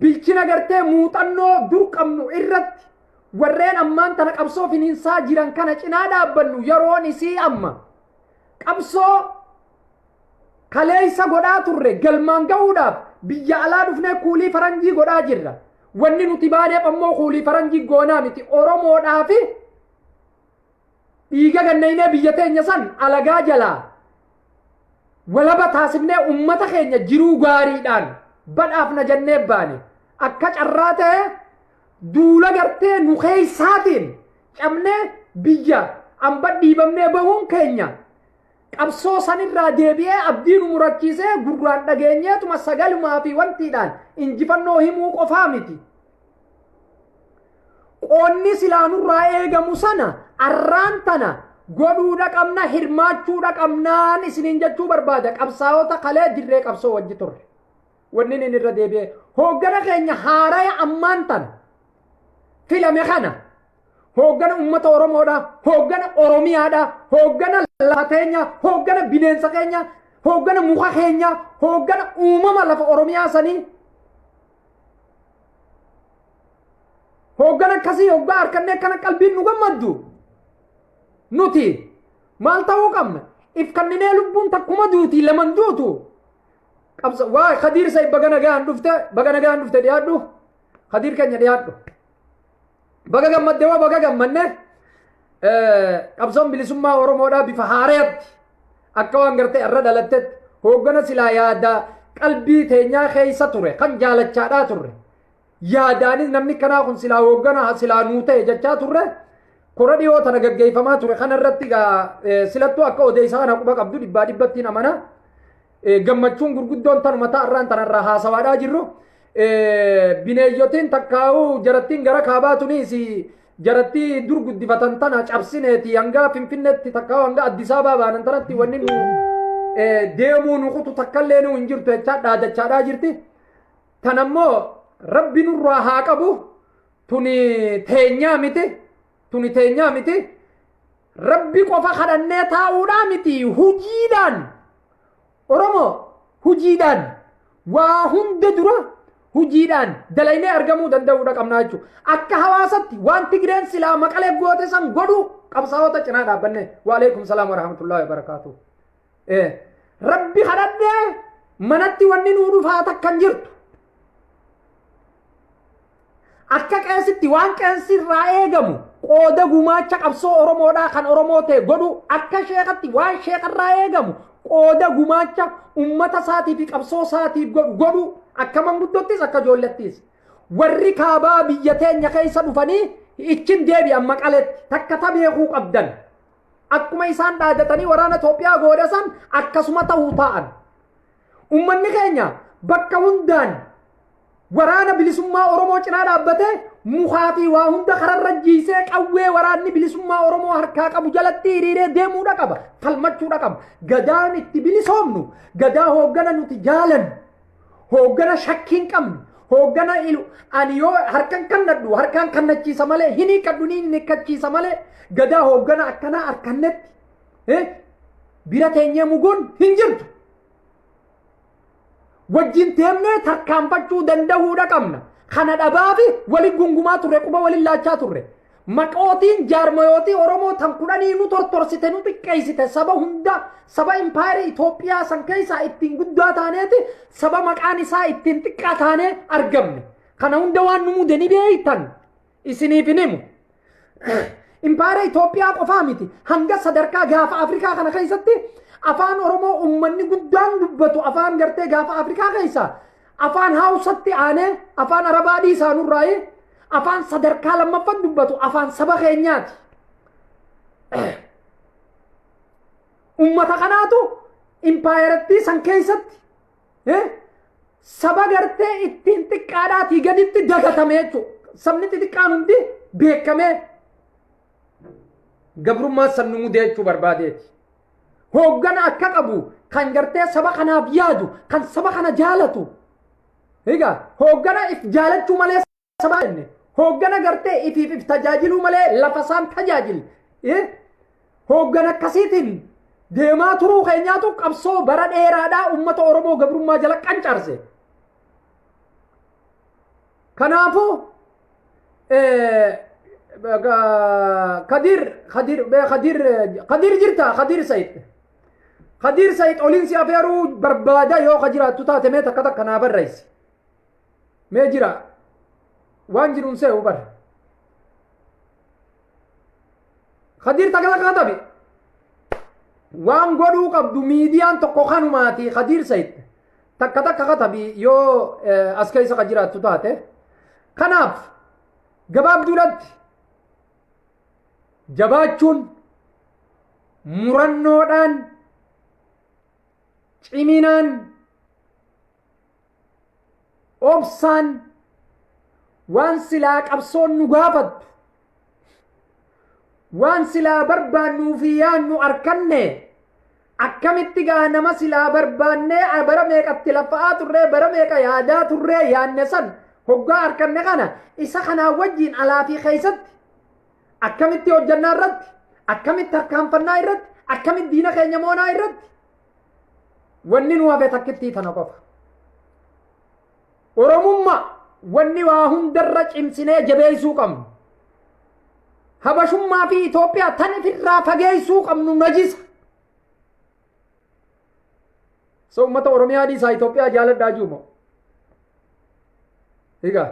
bilchina gartee muuxannoo dur qabnu irratti warreen ammaan tana qabsoo finiinsaa jiran kana cinaa dhaabbannu yeroon isii amma. Qabsoo kaleessa godhaa turre galmaan ga'uudhaaf biyya alaa dhufnee kuulii faranjii godhaa jirra. Wanni nuti baaneef ammoo kuulii faranjii goonaa miti Oromoodhaafi dhiiga gannaynee biyya teenya san alagaa jalaa walaba taasifnee ummata keenya jiruu gaariidhaan badhaafna jennee baane. Akka carraa ta'e duula gartee nu keeysaatiin cabnee biyya amba dhiibamnee bahuun keenya qabsoo sanirraa deebi'ee abdii nu murachiisee gurraan dhageenyeetuma sagalumaa fi wantiidhaan injifannoo himuu qofaa miti. Qoonni silaa nurraa eegamu sana arraan tana godhuudha qabna, hirmaachuudha qabnaan isiniin jechuu barbaada. Qabsaa'ota kalee dirree qabsoo wajji turre. Wanni inni irra deebi'ee hooggana keenya haaraya ammaan tana filame kana hooggana uummata Oromoodha, hooggana Oromiyaadha, hooggana lafa teenya, hooggana bineensa keenya, hooggana muka keenya, hooggana uumama lafa Oromiyaa sanii. Hooggana akkasii hoggaa harkannee akkana qalbiin nu gammaddu. Nuti maal ta'uu qabna? If kanninee lubbuun takkuma duuti laman duutu. Qabsa waa Khadiir Said baga nagaan dhufte, baga nagaan dhufte, dhiyaadhu. Khadiir keenya dhiyaadhu. Baga gammadde waa baga gammanne. Qabsoon bilisummaa Oromoodhaa bifa haareetti akka waan gartee irra dhalattetti hooggana silaa yaada qalbii teenyaa keessa ture kan jaalachaadhaa turre. Yaadaanis namni kanaa kun silaa hooggana silaa nuu ta'e jechaa turre. Kora dhiyoo tana gaggeeffamaa ture kana irratti egaa silattuu akka odeessaa kana quba qabdu dhibbaa dhibbattiin amana. Gammachuun gurguddoon tanuma ta'arraan tanarraa haasawaadhaa jirru. Bineeyyotiin takkaa'uu jarattiin gara kaabaa tuniis jarattii dur guddifatan tana cabsineeti hanga Finfinneetti takkaa'uu hanga Addis Ababaa baanan tanatti wanni nu deemuu nu kutu takkallee nu hin jirtu jechaa dhaadachaadhaa jirti. Tanammoo rabbi nurraa haa qabu, tuni teenyaa miti, tuni teenyaa miti. Rabbi qofa kadhannee taa'uudhaa miti, hujiidhaan Oromoo hujiidhaan waa hunda dura hujiidhaan dalaynee argamuu danda'uudha qabnaa jechuudha. Akka hawaasatti waan Tigreen silaa Maqalee goote san godhuu qabsaa'ota cinaa dhaabbanne. Waalaikum salaam warahmatullahi wabarakaatuh. Rabbi kadhadhee manatti wanni nuu dhufaa takka hin jirtu. Akka qeesitti waan qeensi irraa eegamu qooda gumaacha qabsoo Oromoodhaa kan Oromoo ta'e godhu, akka sheekatti waan sheekarraa eegamu qooda gumaacha ummata isaatii fi qabsoo isaatiif godhu godhu, akka manguddottis akka ijoollettis. Warri kaabaa biyya teenya keessa dhufanii ichin deebi'an Maqaletti takka ta beekuu qabdan. Akkuma isaan dhaadatanii waraana Itoophiyaa gooda san akkasuma ta'uu taa'an. Ummanni keenya bakka hundaan waraana bilisummaa Oromoo cinaa dhaabbatee mukaa fi waa hunda kararra jiisee qawwee waraanni bilisummaa Oromoo harkaa qabu jalatti hiriiree deemuudha qaba. Falmachuudha qaba. Gadaan itti bilisoomnu gadaa hooggana nuti jaalannu, hooggana shakkii hin qabne, hooggana ilu ani yoo harkan kannadhu harkaan kannachiisa malee hin hiikkadhu ni hiikkachiisa malee gadaa hooggana akkanaa harkannetti bira teenyee muguun hin jirtu. Wajjin teemnee tarkaanfachuu danda'uudha qabna. Kana dhabaafi wali gungumaa turre, quba walin laachaa turre. Maqootiin jaarmayootii Oromoo tan kudhanii nu tortorsite, nu xiqqeessite. Saba hunda saba impaayera Itoophiyaa san keessaa ittiin guddaa taaneeti saba maqaan isaa ittiin xiqqaa taanee argamne. Kana hunda waan nu mude ni beektan, isiniif hin himu. Impaayera Itoophiyaa qofaa miti, hanga sadarkaa gaafa Afrikaa kana keessatti afaan Oromoo uummanni guddaan dubbatu afaan gartee gaafa Afrikaa keessa Afaan Haawusatti aanee, afaan Arabaa dhiisaa nurraa'ee, afaan sadarkaa lammaffatti dubbatu afaan saba keenyaati. Ummata kanaatu impaayerattii san keessatti saba gartee ittiin xiqqaadhaatii gaditti dagatame jechuudha. Sabni xixiqqaan hundi beekamee gabrummaa san nu mudee jechuu barbaadeeti. Hooggana akka qabu kan gartee saba kanaaf yaadu, kan saba kana jaalatu. Egaa hooggana if jaalachuu malee saba jenne, hooggana gartee ifiif if tajaajiluu malee lafa isaan tajaajil. Hooggana akkasiitiin deemaa turuu keenyaatu qabsoo bara dheeraadhaa uummata Oromoo gabrummaa jala qancarse. Kanaafuu Kadir Kadir Kadir Kadir jirta? Kadir Said, Kadir Said, oliin si afeeruu barbaada. Yoo ka jiraattu taate mee takka takka naa barreessi. Mee jira waan jiruun se'u bar. Kadir, takka takka katabi. Waan godhuu qabdu miidiyaan tokko kanumaati. Kadir Said, takka takka katabi yoo as keessa ka jiraattu taate. Kanaaf gabaabduudhatti jabaachuun, murannoodhaan, ciminaan, obsaan waan silaa qabsoon nu gaafattu, waan silaa barbaannuu fi yaannu arkanne, akkamitti gaa nama silaa barbaannee bara meeqatti lafa'aa turree, bara meeqa yaadaa turree yaanne san hoggaa arkanne, kana isa kanaa wajjiin alaa fi keessatti akkamitti hojjannaa irratti, akkamitti harkaanfannaa irratti, akkamitti diina keenya moonaa irratti wanni nu hafe takkittii tana qofa. Oromummaa wanni waa hundarra cimsinee jabeessuu qabnu. Habashummaa fi Itoophiyaa tan ifirraa fageessuu qabnu najisa. So uummata Oromiyaa dhiisaa Itoophiyaa jaaladhaa jiru. Egaa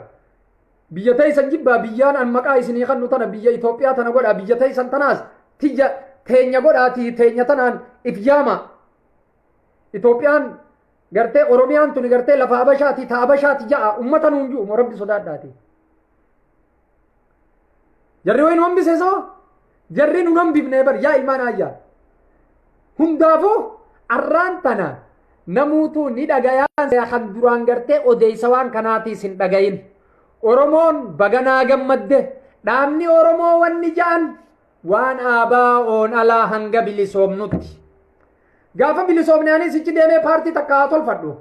biyya teessan jibbaa, biyyaan an maqaa isinii kannu tana biyya Itoophiyaa tana godhaa, biyya teessan tanaas tiyya teenya godhaatii teenya tanaan if yaama. Itoophiyaan gartee Oromiyaan tuni gartee lafa Habashaati, ta Habashaati ja'a uummata nuun jiru. Rabbi sodaadhaati. Jarri wayi nu hambise soo jarri nu hambifnee bar yaa ilmaan ayyaa. Hundaafuu arraan tana namuutu ni dhagayaa, kan duraan gartee odeessa waan kanaatiis hin dhagayin. Oromoon baganaa gammadde. Dhaabni Oromoo wanni ja'an waan ABO'n alaa hanga bilisoomnutti. Gaafa bilisoomne anis ichi deemee paartii takka haa tolfadhu.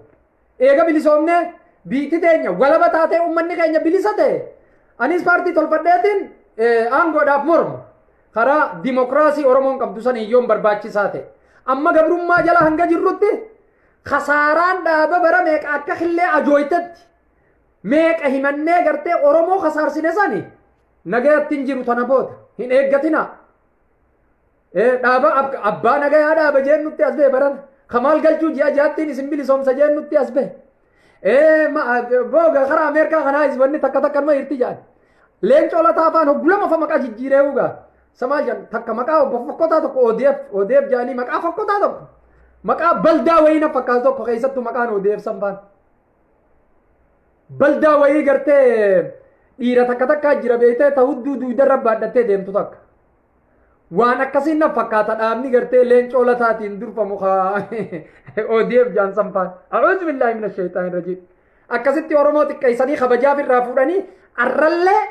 Eega bilisoomne, biitti teenya walaba taatee, uummanni keenya bilisa ta'e, anis paartii tolfadheetiin aangoodhaaf morma. Karaa dimokiraasii Oromoon qabdu san hiyyoon barbaachisaa ta'e. Amma gabrummaa jala hanga jirrutti kasaaraan dhaaba bara meeqa akka killee ajooytetti meeqa himannee gartee Oromoo kasaarsine sani nagayatti hin jiru, tana booda hin eeggatinaa. Dhaaba abbaa nagayaa dhaaba jeennutti as ba'e baran. Kamaal Galchuu ji'a jaattiin isin bilisoomsa jeennutti as ba'e. Booga karaa Ameerikaa kanaa wanni takka takka numa hirti jedhan. Leencoo Lataa afaan hoggulama fa maqaa jijjiiree ugaa. Samaal jedhan takka maqaa obbo fokkotaa tokko ODF ODF jedhanii, maqaa fokkotaa tokko. Maqaa baldaa wayii na fakkaatu tokko keessattuu maqaan ODF sanfaan. Baldaa wayii gartee dhiira takka takkaa jira beektee, ta hudduu duudarra baadhattee deemtu takka. Waan akkasiin na fakkaata dhaabni gartee Leencoo Lataatiin durfamu kaa ODF jaan sanfaan. A'uuzu billaahi mina shaytaan rajiim. Akkasitti Oromoo xiqqeessanii kabajaaf irraa fuudhanii arrallee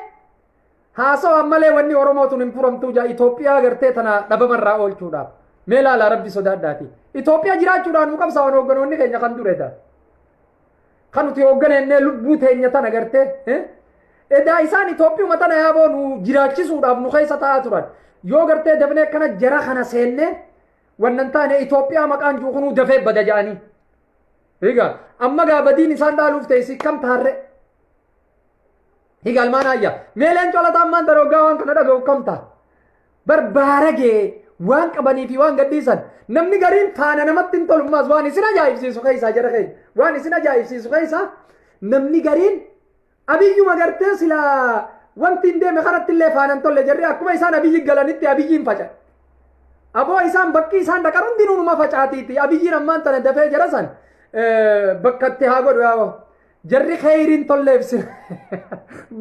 haasawaan malee wanni Oromoo tun hin furamtuu jaa Itoophiyaa gartee tana dhabamarraa oolchuudhaaf. Mee laalaa, rabbi sodaadhaati. Itoophiyaa jiraachuudhaan nu qabsaa'an hoogganoonni keenya kan dureedha. Kan nuti hoogganannee lubbuu teenya tana gartee. Edaa isaan Itoophiyuma tana yaaboo nu jiraachisuudhaaf nu keessa taa'aa turan. Yoo gartee dafnee akkana jara kana seennee wannan taane, Itoophiyaa maqaan juukunuu dafee bada ja'anii. Egaa amma gaa badiin isaan dhaaluuf ta'e si kam taarre? Higa almaan ayya. Mee Leencoo Lataa ammaan tana hoggaa waan kana dhaga'u kam ta'a? Barbaaragee waan qabanii fi waan gadhiisan namni gariin faana namatti hin tolummaas. Waan isin ajaa'ibsiisu keessaa, jara keenya, waan isin ajaa'ibsiisu keessaa, namni gariin Abiyyuma gartee silaa wanti hin deeme kanatti illee faana hin tolle. Jarri akkuma isaan Abiyyi galanitti Abiyyiin faca'e. Aboo isaan bakki isaan dhaqan hundinuu numa facaatiiti. Abiyyiin ammaan tana dafee jara san bakka itti haa godhu yaa'oo. Jarri kheyriin tolleef sila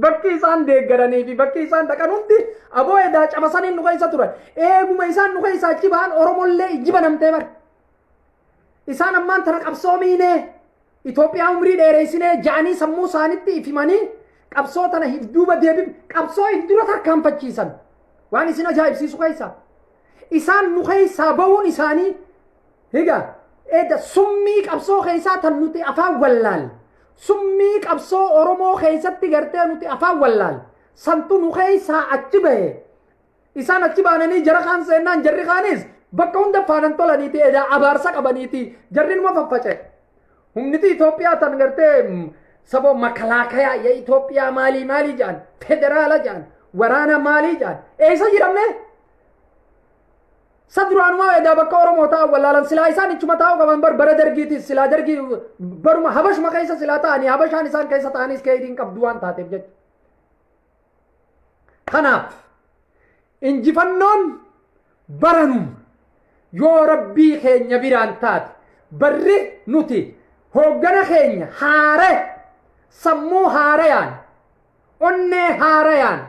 bakki isaan deeggaranii fi bakki isaan dhaqan hundi aboo edaa cabasaniin nu keessa turan. Eeguma isaan nu keessa achi ba'an Oromollee ijji banamtee bara. Isaan ammaan tana qabsoo miinee Itoophiyaa umrii dheeressinee ja'anii sammuu isaanitti ifimanii qabsoo tana if duuba deebif qabsoo if dura tarkaanfachiisan. Waan isin ajaa'ibsiisu keessa. Isaan nu keessaa bahuun isaanii Egaa eda summii qabsoo keessaa tan nuti afaan wallaal. Summii qabsoo Oromoo keessatti gartee nuti afaan wallaal. Santu nu keessaa achi bahe. Isaan achi baananii jara kaan seennaan jarri kaanis bakka hunda faanan tolaniiti edaa abaarsa qabaniiti jarri numa faffaca'e. Humniti Itoophiyaa tan gartee saba makalaakayaa ya Itoophiyaa maalii maalii jedhan federaala jedhan waraana maalii jedhan eessa jiramne? Sa duraanumaa edaa bakka Oromoo taa'an wallaalan silaa isaan ichuma taa'uu qaban bar bara dargiitis silaa dargii baruma habashuma keessa silaa ta'anii habashaan isaan keessa ta'anis keeydiin qabdu waan taateef jecha. Kanaaf injifannoon baranuma yoo rabbii keenya biraan taate barri nuti hooggana keenya haare sammuu haarayaan onnee haarayaan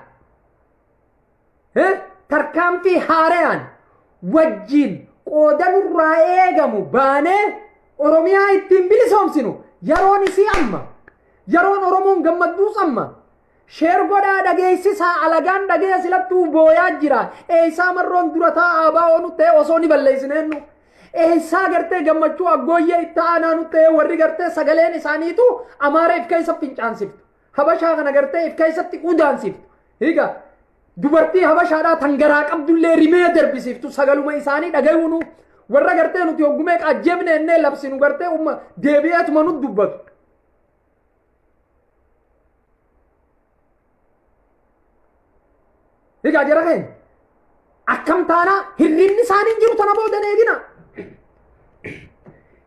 Tarkaanfii haarayaan wajjiin qooda nurraa eegamu baanee Oromiyaa ittiin bilisoomsinu yeroon isii amma. Yeroon Oromoon gammadduus amma. Sheer godhaa dhageessisaa alagaan dhagee silattuu booyaa jira. Eessaa marroon dura taa'aa baa'oo nu ta'e osoo ni balleessineennu. Eessaa gartee gammachuu aggooyyee itti aanaa nu ta'e warri gartee sagaleen isaaniitu Amaara if keessa fincaansiftu. Habashaa kana gartee if keessatti udaansiftu. Higa dubartii habashaadhaa tan garaa qabdullee rimee darbisiiftu sagaluma isaanii dhagayuunu warra gartee nuti hoggumee qaajjebne ennee labsinu gartee umma deebi'eetuma nu dubbatu. Higa jara keenya akkam taanaa hirribni isaanii hin jiru tana booda eegina.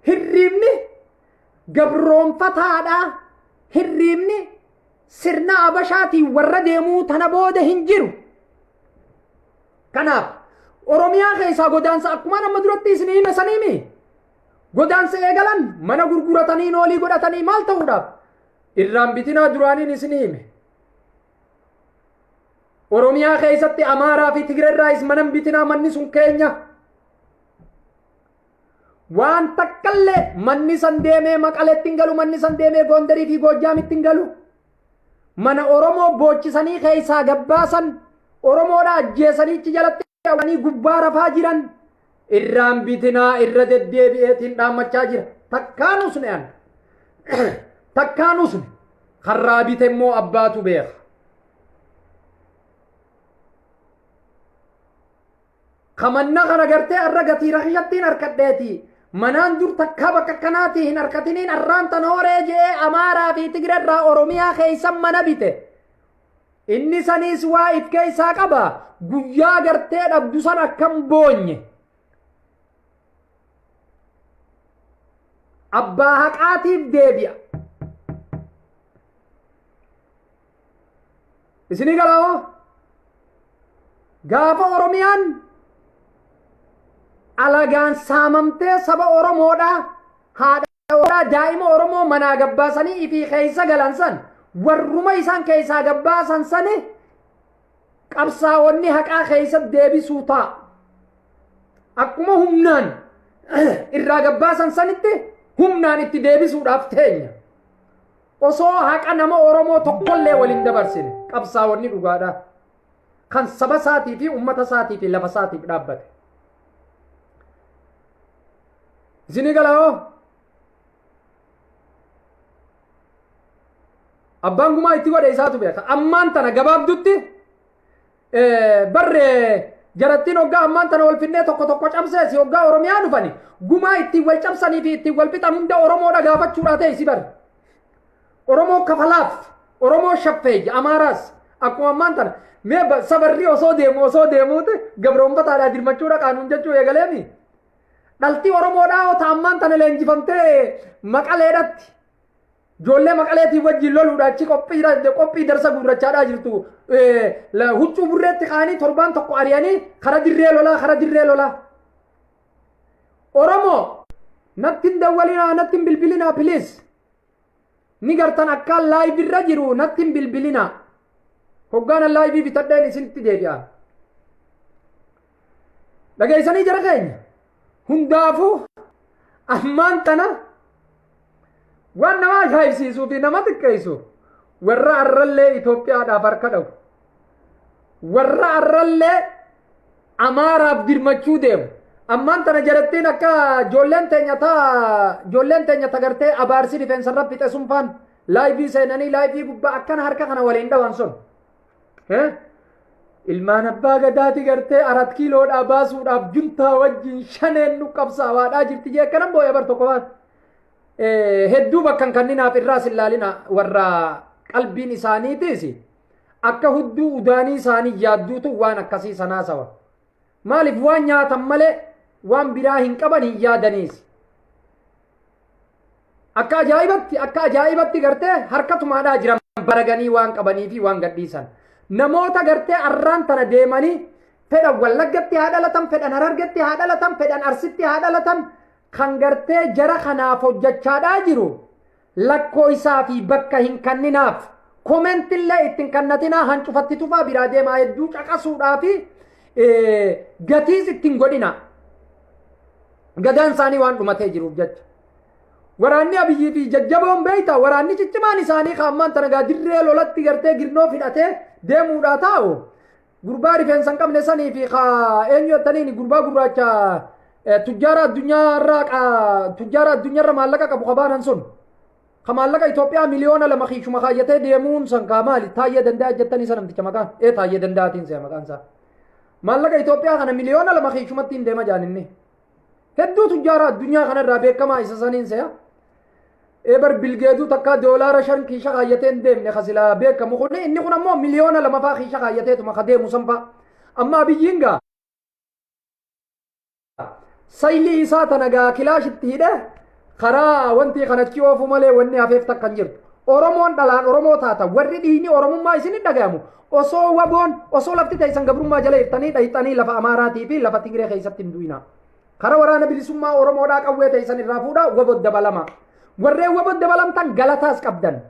Hirribni gabroonfataadhaa hirriibni sirna abashaatiin warra deemuu tana booda hin jiru. Kanaaf Oromiyaa keessaa godaansa akkuma amma duratti isin hime saniimi. Godaansa eegalan mana gurguratanii noolii godhatanii maal ta'uudhaaf irraan bitinaa duraaniin isin hime. Oromiyaa keessatti Amaaraa fi Tigireerraayis mana hin bitinaa manni sun keenya. Waan takkallee manni san deemee Maqaleetti hin galu, manni san deemee Goondarii fi Goojjaamitti hin galu. Mana Oromoo boochisanii keessaa gabbaasan, Oromoodha ajjeesanii achi jalatti awwanii gubbaa rafaa jiran. Irraan bitinaa irra deddeebi'eetiin dhaammachaa jira. Takkaan usne an. Takkaan usne. Karraa bite immoo abbaatu beeka. Ka manna kana gartee arra gatii rakishattiin harkadheeti. Manaan dur takkaa bakka akkanaatii hin harkatiniin arraan tan horee je'ee Amaaraa fi Tigire irraa Oromiyaa keeysan mana bite. Inni saniis waa if keeysaa qaba. Guyyaa gartee dhabdu san akkam boonye. Abbaa haqaatiif deebi'a. Isinii galaa hoo? Gaafa Oromiyaan alagaan saamamtee saba Oromoodhaa haadha Oromoodhaa daa'ima Oromoo manaa gabbaasanii ifii keessa galan san warruma isaan keessaa gabbaasan sani qabsaa'onni haqaa keessa deebisuu ta'a. Akkuma humnaan irraa gabbaasan sanitti humnaan itti deebisuudhaaf teenya. Osoo haqa nama Oromoo tokkollee waliin dabarsine qabsaa'onni dhugaadha. Kan saba isaatii fi uummata isaatii fi lafa isaatiif dhaabbate. Isinii galaa hoo? Abbaan gumaa itti godhe isaatu beeka. Ammaan tana gabaabdutti Barre jarattiin hoggaa ammaan tana wal finnee tokko tokko cabseesi hoggaa Oromiyaa dhufani gumaa ittiin wal cabsanii fi ittiin wal fixan hunda Oromoodha gaafachuudhaa ta'e si barre. Oromoo kafalaaf Oromoo shaffeeyya Amaaraas akkuma ammaan tana mee sabarri osoo deemu osoo deemuuti gabroonfataadhaa dirmachuudha qaanuun jechuu eegaleemi. Dhaltii Oromoodhaa ota ammaan tana leenjifamtee maqaleedhatti Ijoollee maqaleetiin wajjin loluudha achi qophii qophii darsa guurrachaadhaa jirtu. Huccuu burreetti kaanii torbaan tokko ari'anii kara dirree lolaa kara dirree lolaa. Oromoo natti hin dawwalinaa natti hin bilbilinaa please. Ni gartan akkaan live irra jiru natti hin bilbilina. Hoggaana live bitadheen isinitti deebi'a. Dhageessanii jara keenya? Hundaafuu ammaan tana waan nama ajaa'ibsiisuu fi nama xiqqeessu, warra arrallee Itoophiyaadhaaf harka dhabu, warra arrallee Amaaraaf dirmachuu deemu. Ammaan tana jarattiin akka ijoolleen teenya tagartee abaarsi rifeensarra fixe sun faan live seenanii live gubbaa akkana harka kana waliin dhawan sun. Ilmaan abbaa gadaati gartee arat kiiloodhaa baasuudhaaf juntaa wajjin shaneen nu qabsaawaadhaa jirti jee akkanan boo'ee bar tokko baat. Hedduu bakkan kanninaaf irraas hin laalina. Warra qalbiin isaaniitiis akka hudduu udaanii isaanii yaadduutu waan akkasii sanaa sawa. Maaliif? Waan nyaatan malee waan biraa hin qaban, hin yaadaniis. Akka ajaa'ibatti gartee harka tumaadhaa jiran baraganii waan qabanii fi waan gadhiisan. Namoota gartee arraan tana deemanii, fedhan Wallaggatti haa dhalatan, fedhan Harargetti haa dhalatan, fedhan Arsitti haa dhalatan, kan gartee jara kanaaf hojjechaadhaa jiru lakkoo isaa fi bakka hin kanninaaf. Commentillee ittiin kannatinaa, hancufatti tufaa biraa deemaa. Hedduu caqasuudhaa fi gatiis ittiin godhina. Gadaan isaanii waan dhumatee jiruuf jecha. Waraanni Abiyyii fi jajjaboon beeyta, waraanni ciccimaan isaanii kaammaan tana gaa dirree lolatti gartee girnoo fidhatee deemuudhaa taa'u. Gurbaa rifeensa hin qabne sanii fi eenyu jettaniin, gurbaa gurraacha tujjaara addunyaarra maallaqa qabu qabaanan sun. Ka maallaqa Itoophiyaa 2 miliyoona kiishuma kaayyatee deemuun san kaa maali? Taayyee Danda'a jettanii san namticha maqaan. Ee, Taayyee Danda'aatiin se'a maqaan isaa. Maallaqa Itoophiyaa kana 2 miliyoona kiishumatti hin deema jaaninni. Hedduu tujjaara addunyaa kanarraa beekamaa isa saniin se'a. Eebar bilgeeduu takka doolaara 5 kiisha kaayyatee hin deemne kasilaa beekamu kun, inni kun ammoo 2 miliyoona faa kiisha kaayyateetuma ka deemu san faa. Amma Abiyyiin gaa saylii isaa tana gaa kilaashitti hidhe karaa wanti kanatti oofu malee wanni hafeef takka hin jirtu. Oromoon dhalaan Oromoo taata, warri dhiigni Oromummaa isin hin dhagayamu. Osoo waboon, osoo lafti teessan gabrummaa jala jirtanii dhayxanii lafa Amaaraatii fi lafa Tigree keessatti hin du'ina. Kara Waraana Bilisummaa Oromoodhaa qawwee teessan irraa fuudhaa waboo dabalama. Warreen waboo dabalamtan galataas qabdan.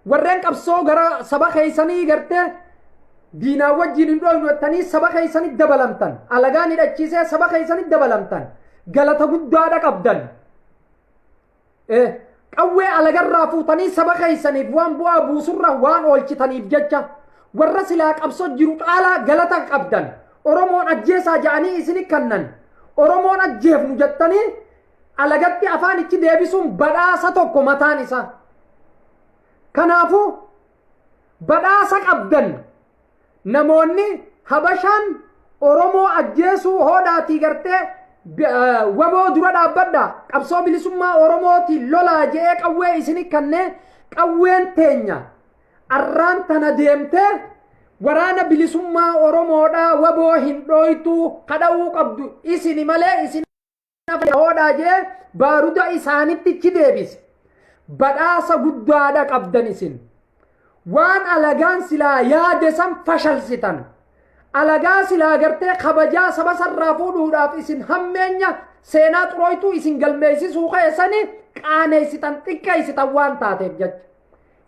Warreen qabsoo gara saba keessanii gartee diinaa wajjin hin dhoofnu jettanii saba keessanii dabalamtan. Alagaan hidhachiisee saba keessanii dabalamtan. Galata guddaadha qabdan. Qawwee alagarraa fuutanii saba keessaniif waan bu'aa buusurra waan oolchitaniif jecha warra silaa qabsoo jiru caalaa galata qabdan. Oromoon ajjeesaa ja'anii isini kannan. Oromoon ajjeefnu jettanii alagatti afaan ichi deebisuun badhaasa tokko mataan isaa. Kanaafuu badhaasa qabdan. Namoonni Habashaan Oromoo ajjeesuu hoodhaatii gartee waboo dura dhaabbadha, qabsoo bilisummaa Oromootiin lolaa je'ee qawwee isini kannee, qawween teenya arraan tana deemtee Waraana Bilisummaa Oromoodhaa waboo hin dhooytuu, kadha'uu qabdu isini malee isin hoodhaa jee baaruda isaanitti chi deebise. Badhaasa guddaadha qabdan isin. Waan alagaan silaa yaade san fashalsitan. Alagaa silaa gartee kabajaa saba sarraa fuudhuudhaaf isin hammeenya seenaa xurooytuu isin galmeessisuu keessani qaaneessitan, xiqqeessitan waan taateef jecha.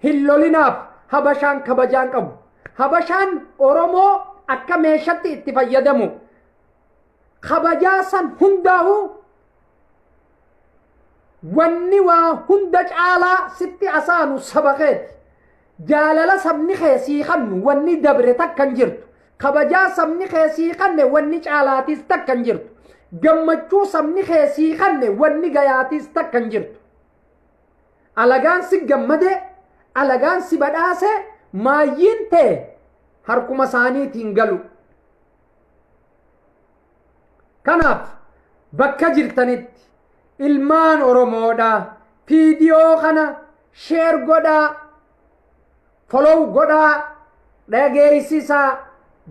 Hin lolinaaf, Habashaan kabajaan qabu. Habashaan Oromoo akka meeshatti itti fayyadamu. Kabajaa san hundaa'uu wanni waa hunda caalaa sitti asaanu saba keeti. Jaalala sabni kee sii kannu wanni dabre takka hin jirtu. Kabajaa sabni kee sii kanne wanni caalaatiis takka hin jirtu. Gammachuu sabni kee sii kanne wanni gayaatiis takka hin jirtu. Alagaan si gammadee, alagaan si badhaasee, maayyiin tee harkuma isaaniitiin galu. Kanaaf bakka jirtanitti ilmaan Oromoodha, viidiyoo kana share godhaa, follow godhaa, dhageessisaa,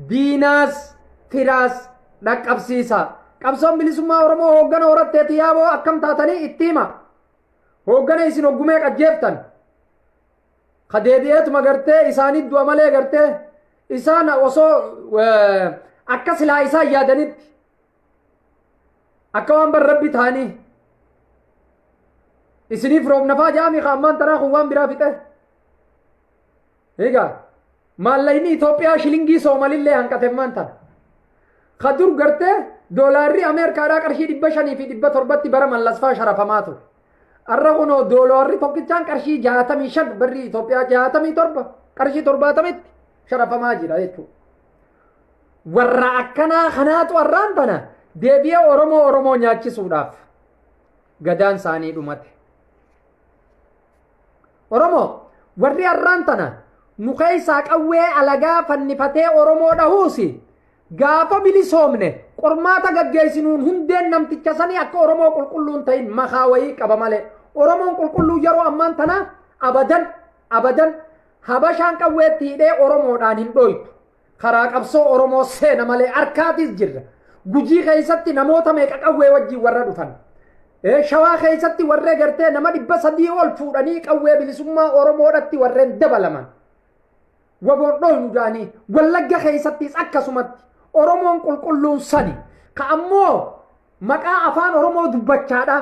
diinaas firaas dhaqqabsiisaa. Qabsoon bilisummaa Oromoo hooggana horatteeti yaaboo akkam taatanii itti hima. Hooggana isin hoggumee qajjeeftan. Ka deebi'eetuma gartee isaanii du'a malee gartee isaan osoo akka silaa isaan yaadanitti akka waan bar rabbi ta'anii Isiniif roobnafaa jaami ka ammaan tanaa kun waan biraa fixe. Egaa maallaqni Itoophiyaa shilingii Soomalillee hanqate ammaan tana. Ka dur gartee doolaarri Ameerikaadhaa qarshii 500fi 700tti bara mallasfaa sharafamaa ture. Arra kunoo doolaarri tokkichaan qarshii 65 birrii Itoophiyaa 67 qarshii 70tti sharafamaa jira jechuudha. Warra akkanaa kanaatu arraan tana deebi'ee Oromoo Oromoo nyaachisuudhaaf gadaan isaanii dhumate. Oromoo warri arraan tana nu keessaa qawwee alagaa fannifatee Oromoo dhahuusi gaafa bilisoomne qormaata gaggeessinuun hundeen namticha sanii akka Oromoo qulqulluun ta'in makaa wayii qaba malee Oromoon qulqulluu yeroo ammaan tana abadan abadan Habashaan qawweetti hidhee Oromoodhaan hin dhoytu. Karaa qabsoo Oromoo seena malee harkaatis jirra. Gujii keessatti namoota meeqa qawwee wajjin warra dhufan. Shawaa keessatti warree gartee nama 300 ol fuudhanii qawwee bilisummaa Oromoodhatti warreen dabalaman. Waboon dhoynu jedhanii Wallagga keessattis akkasumatti Oromoon qulqulluun sani. Ka ammoo maqaa afaan Oromoo dubbachaadha.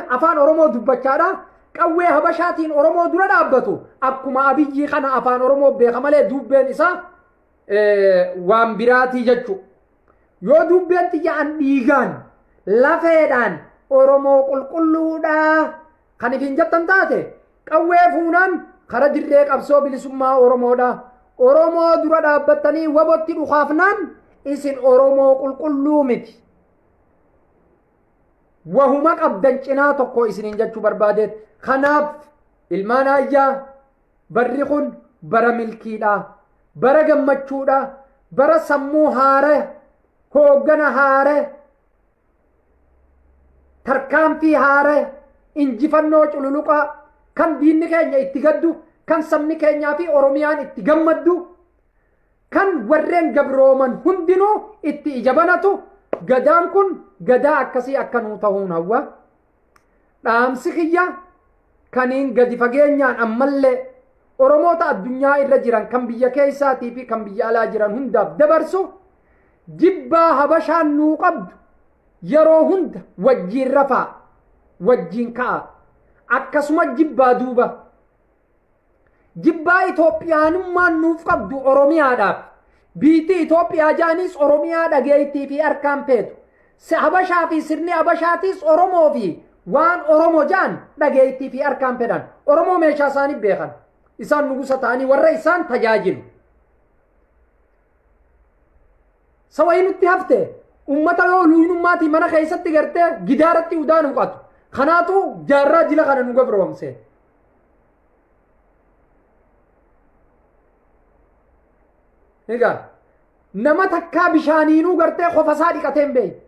Afaan Oromoo dubbachaadha. Qawwee Habashaatiin Oromoo dura dhaabbatu akkuma Abiyyii kana afaan Oromoo beeka malee dubbeen isaa waan biraatii jechuudha. Yoo dubbeen xiyya an dhiigaan lafeedhaan Oromoo qulqulluudha kan ifiin jettan taate qawwee fuunaan kara dirree qabsoo bilisummaa Oromoodha. Oromoo dura dhaabbattanii wabotti dhukaafnaan isin Oromoo qulqulluu miti. Wahuma qabdan cinaa tokko isiniin jechuu barbaadeet. Kanaaf ilmaan ayyaa barri kun bara milkiidha. Bara gammachuudha. Bara sammuu haara, hooggana haara, tarkaanfii haara, injifannoo cululuqaa kan diinni keenya itti gaddu, kan sabni keenyaa fi Oromiyaan itti gammaddu, kan warreen gabrooman hundinuu itti ija banatu gadaan kun gadaa akkasii akka nuu ta'uun hawwa. Dhaamsi kiyya kaniin gadi fageenyaan ammallee Oromoota addunyaa irra jiran kan biyya keessaatii fi kan biyya alaa jiran hundaaf dabarsu jibbaa Habashaan nuu qabdu yeroo hunda wajjiin rafaa wajjiin ka'a akkasuma jibbaa duuba Jibbaa Itoophiyaanummaan nuuf qabdu Oromiyaadhaaf. Biitti Itoophiyaa ja'aniis Oromiyaa dhageettii fi harkaan feetu. Habashaa fi sirni Habashaatiis Oromoo fi waan Oromo ja'an dhageettii fi harkaan fedhan. Oromoo meeshaa isaanii beekan. Isaan nugusa ta'anii warra isaan tajaajilu. Sawayii nutti hafte ummata yoo luuynummaatii mana keessatti gartee gidaaratti udaan huqatu. Kanaatu jaarraa jila kana nu gabroomse. Egaa nama takkaa bishaaniinuu gartee qofa isaa dhiqatee hin beekne.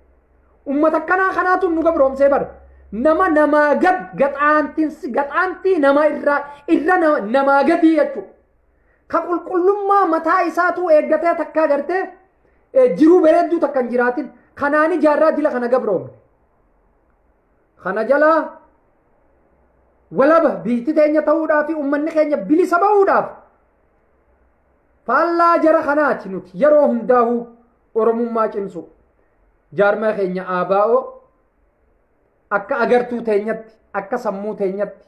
Ummata akkanaa kanaatu nu gabroomsee bara. Nama namaa gad gaxaantiin gaxaantii nama irraa irra namaa gadii jechuudha. Ka qulqullummaa mataa isaatuu eeggatee takkaa gartee jiruu bareedduu takka hin jiraatin. Kanaani jaarraa dila kana gabroomne. Kana jalaa walaba biitti teenya ta'uudhaa fi uummanni keenya bilisa ba'uudhaaf faallaa jara kanaati nuti yeroo hundaa'uu Oromummaa cimsu. Jaarmaa keenya ABO akka agartuu teenyatti akka sammuu teenyatti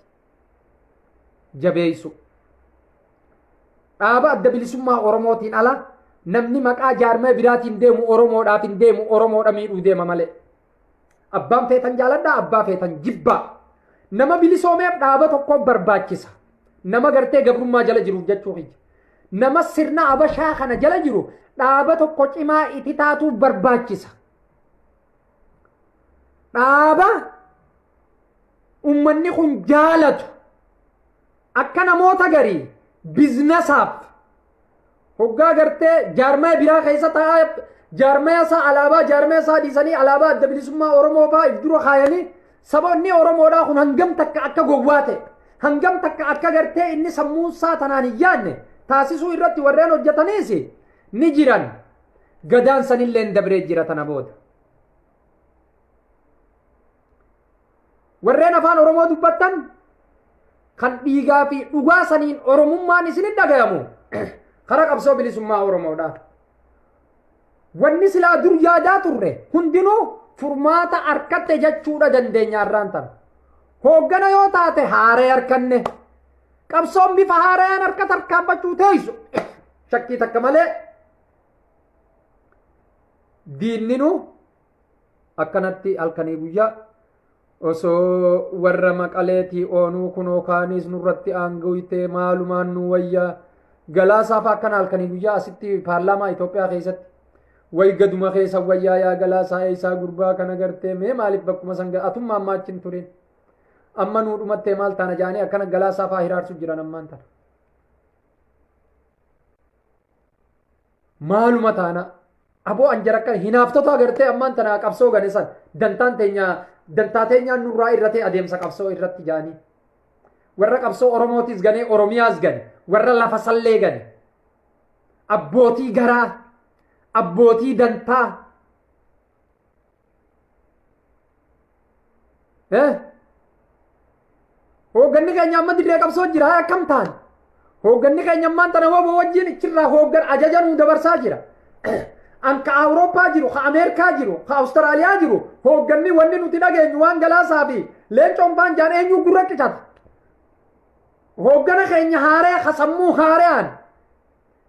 jabeessu. Dhaaba adda bilisummaa Oromootiin ala namni maqaa jaarmaa biraatiin deemu Oromoodhaaf hin deemu Oromoodha miidhuu deema malee. Abbaan feetan jaaladhaa, abbaa feetan jibbaa. Nama bilisoomeef dhaaba tokko barbaachisa. Nama gartee gabrummaa jala jiruuf jechuu kiyya. Nama sirna Abashaa kana jala jiru dhaaba tokko cimaa itti taatuuf barbaachisa. Dhaaba ummanni kun jaalatu akka namoota garii biznasaaf hoggaa gartee jaarmaya biraa keessa taa'aa jaarmaya isaa alaabaa jaarmaya isaa dhiisanii alaabaa adda bilisummaa Oromoo fa'aa if dura kaayanii saboonni Oromoodhaa kun hangam takka akka gowwaa ta'e hangam takka akka gartee inni sammuu isaa tanaan hin yaadne taasisuu irratti warreen hojjetaniis ni jiran gadaan sanillee hin dabree jira tana booda. Warreen afaan Oromoo dubbattan kan dhiigaa fi dhugaa saniin Oromummaan isin dhagayamu karaa qabsoo bilisummaa Oromoodha. Wanni silaa dur yaadaa turre hundinuu furmaata arkatte jechuudha dandeenya har'aan tana. Hooggana yoo taate haaree harkanne. Qabsoon bifa haarayaan harka tarkaanfachuu teessu. Shakkii takka malee diinninu akkanatti halkanii guyyaa osoo warra maqaleetii oonuu kunoo kaaniis nurratti aangoytee maalumaan nu wayyaa galaasaaf akkana halkanii guyyaa asitti paarlaamaa Itoophiyaa keessatti way gaduma keessa wayyaa yaa galaasaa eessaa gurbaa kana gartee mee maaliif bakkuma san atummaa ammaa achi hin turin amma nuu dhumattee maal taana jaanii akkana galaasaa faa hiraarsu jiran ammaan tana. Maaluma taana aboo an jara akka hinaaftota agartee ammaan tana qabsoo gane san dantaan teenya dantaa teenyaan nurraa irratee adeemsa qabsoo irratti jaanii. Warra qabsoo Oromootis gane Oromiyaas gane warra lafa sallee gane abbootii garaa abbootii dantaa Eh? Hoogganni keenya amma dirree qabsoo jira haa akkam ta'an? Hoogganni keenya ammaan tana waboo wajjin ichirraa hooggan ajaja nuu dabarsaa jira. An ka Awurooppaa jiru, ka Ameerikaa jiru, ka Awustiraaliyaa jiru hoogganni wanni nuti dhageenyu waan galaasaa fi leencoon faan jaan eenyuu gurra qicata. Hooggana keenya haaree ka sammuu haareyaan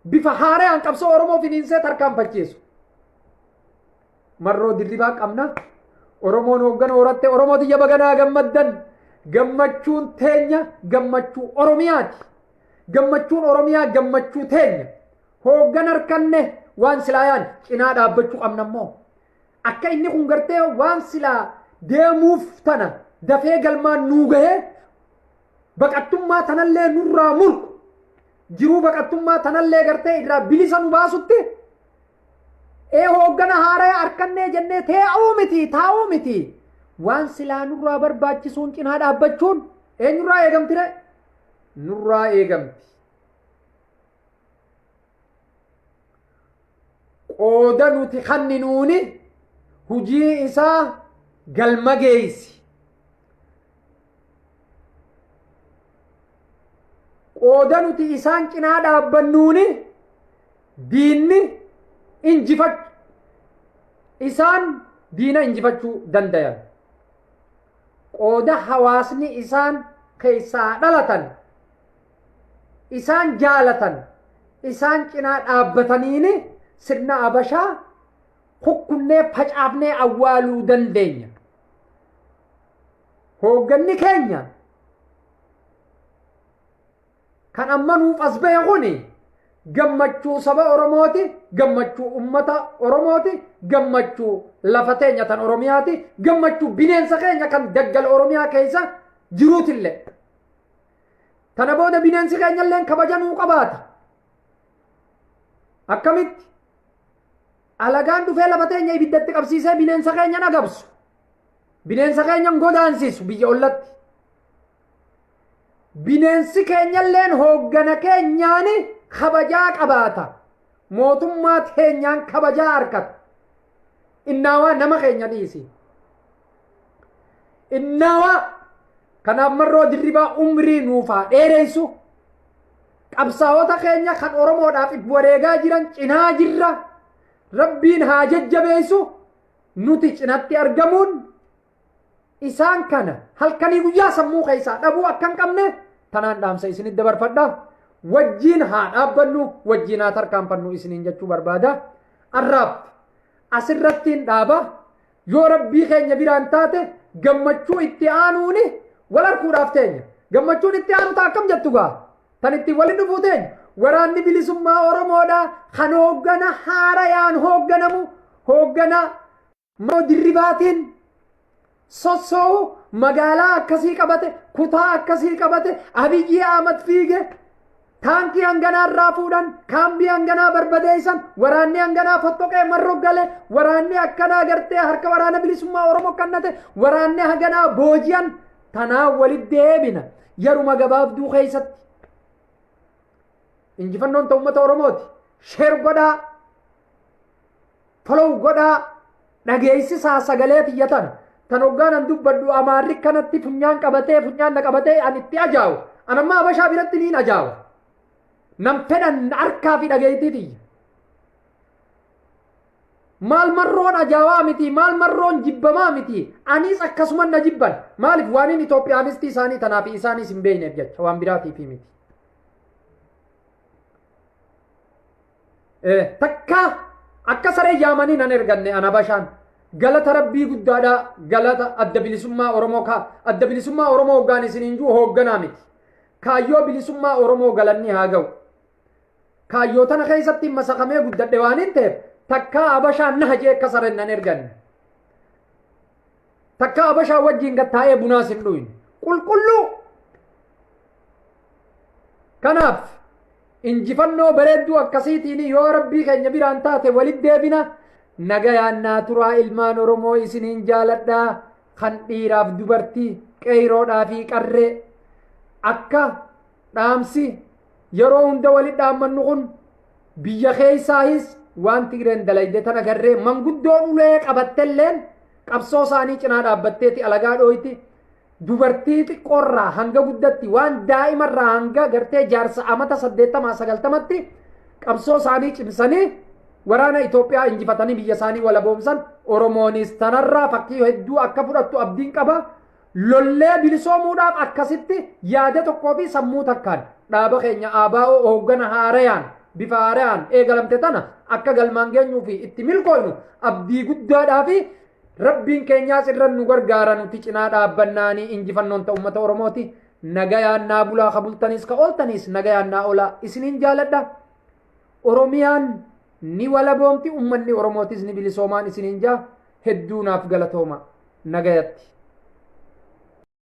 bifa haareyaan qabsoo Oromoo finiinsee tarkaanfachiisu. Marroo Dirribaa qabna. Oromoon hooggana horatte Oromoo tiyya baganaa gammaddan. Gammachuun teenya gammachuu Oromiyaati. Gammachuun Oromiyaa gammachuu teenya. Hooggan harkanne waan silaa yaan cinaa dhaabbachuu qabna immoo. Akka inni kun gartee waan silaa deemuuf tana dafee galmaan nuu gahee baqattummaa tanallee nurraa murqu jiruu baqattummaa tanallee gartee irraa bilisa nu baasutti Ee hooggana haaraya arkannee jennee tee'uu miti taa'uu miti. Waan silaa nurraa barbaachisuun cinaa dhaabbachuun eenyurraa eegamti ree? Nurraa eegamti. Qooda nuti kanninuuni hujii isaa galma geessi. Qooda nuti isaan cinaa dhaabbannuuni diinni injifachu isaan diina injifachuu dandayan. Qooda hawaasni isaan keessaa dhalatan isaan jaalatan isaan cinaa dhaabbataniini sirna Abashaa kukkunnee facaafnee awwaaluu dandeenya. Hoogganni keenya kan amma nuuf as bahe kuni gammachuu saba Oromooti, gammachuu ummata Oromooti, gammachuu lafa teenya tan Oromiyaati, gammachuu bineensa keenya kan daggala Oromiyaa keessa jiruutillee. Tana booda bineensi keenyalleen kabaja nuu qabaata. Akkamitti? Alagaan dhufee lafa teenya ibiddatti qabsiisee bineensa keenya hin agabsu. Bineensa keenya hin godaansisu biyya ollatti. Bineensi keenyalleen hooggana keenyaan kabajaa qabaata. Mootummaa teenyaan kabajaa argata. Innaawaa nama keenya dhiisi. Innaawaa kanaaf marroo dirribaa umrii nuufaa dheereessu. Qabsaa'ota keenya kan Oromoodhaaf if wareegaa jiran cinaa jirra. Rabbiin haa jajjabeessu. Nuti cinatti argamuun isaan kana halkanii guyyaa sammuu keessaa dhabuu akka hin qabne tanaan dhaamsa isinitti dabarfadha. Wajjiin haa dhaabbannu, wajjiin haa tarkaanfannu isiniin jechuu barbaada. Arraab asirrattiin dhaaba. Yoo rabbii keenya biraan taate gammachuu itti aanuuni wal arguudhaaf teenya. Gammachuun itti aanu ta'a akkam jettu gaa? Tan ittiin waliin dhufuu teenya. Waraanni bilisummaa Oromoodha kan hooggana haarayaan hoogganamu hooggana Moo dirribaatiin sossoo'u magaalaa akkasii qabate kutaa akkasii qabate Abiyyi Ahmad fiige taankii hanganaa irraa fuudhan kaambii hanganaa barbadeessan waraanni hanganaa fottoqee marro gale waraanni akkanaa gartee harka waraana bilisummaa Oromoo kannate waraanni hanganaa booji'an tanaa walitti deebina yeruma gabaabduu keessatti injifannoon ta'u uummata Oromooti sheer godhaa Follow godhaa dhageessisaa sagalee tiyya tana. Tan hoggaan an dubbadhu amaarri kanatti funyaan qabatee funyaan na qabatee an itti ajaawu. An amma habashaa biratti niin ajaawa. Nan fedhan harkaa fi dhageettii tiyya. Maal Marroon ajaawaa miti, maal Marroon jibbamaa miti. Anis akkasuma na jibban. Maaliif? Waan inni Itoophiyaanistii isaanii tanaaf isaanis hin beekneef jecha, waan biraatiif miti. Takka akka saree yaamanii nan erganne ana bashaan. Galata Rabbii guddaadha, galata Adda Bilisummaa Oromoo. Ka Adda Bilisummaa Oromoo hoggaan isiniin jiru hoogganaa miti. Kaayyoo bilisummaa Oromoo galanni haa ga'u. Kaayyoo tana keessatti masakamee guddadhe waan hin ta'eef, takkaa abashaan na hajee akka sareen nan erganne. Takkaa abashaa wajjin gattaa'ee bunaas hin dhuyne. Qulqulluu. Kanaaf injifannoo bareedduu akkasiitiin yoo Rabbii keenya biraan taate walitti deebina. Nagayaan naa turaa, ilmaan Oromoo, isiniin jaaladhaa, kan dhiiraaf dubartii, qeeyroodhaa fi qarree. Akka dhaamsi yeroo hunda walitti dhaammannu kun, biyya keessaayis waan Tigreen dalayde tana garree, manguddoon ulee qabattelleen qabsoo isaanii cinaa dhaabbatteeti alagaa dhooyti. Dubartii xiqqoorraa hanga guddatti, waan daa'imarraa hanga gartee jaarsa amata 80 90tti qabsoo isaanii cimsanii waraana Itoophiyaa injifatanii biyya isaanii walaboomsan. Oromoonis tanarraa fakkii hedduu akka fudhattu abdiin qaba. Lollee bilisoomuudhaaf akkasitti yaada tokkoo fi sammuu takkaan dhaaba keenya ABO hooggana haarayaan, bifa haarayaan eegalamte tana akka galmaan geenyuu fi itti milkooynu abdii guddaadhaa fi Rabbiin keenyaas irra nu gargaara, nuti cinaa dhaabbannaanii injifannoon ta'u uummata Oromooti. Nagayaan naa bulaa, ka bultaniis ka ooltaniis nagayaan naa oolaa, isiniin jaaladha. Oromiyaan ni walaboomti, uummanni Oromootis ni bilisoomaan isiniin jaa. Hedduu naaf galatooma, nagayatti.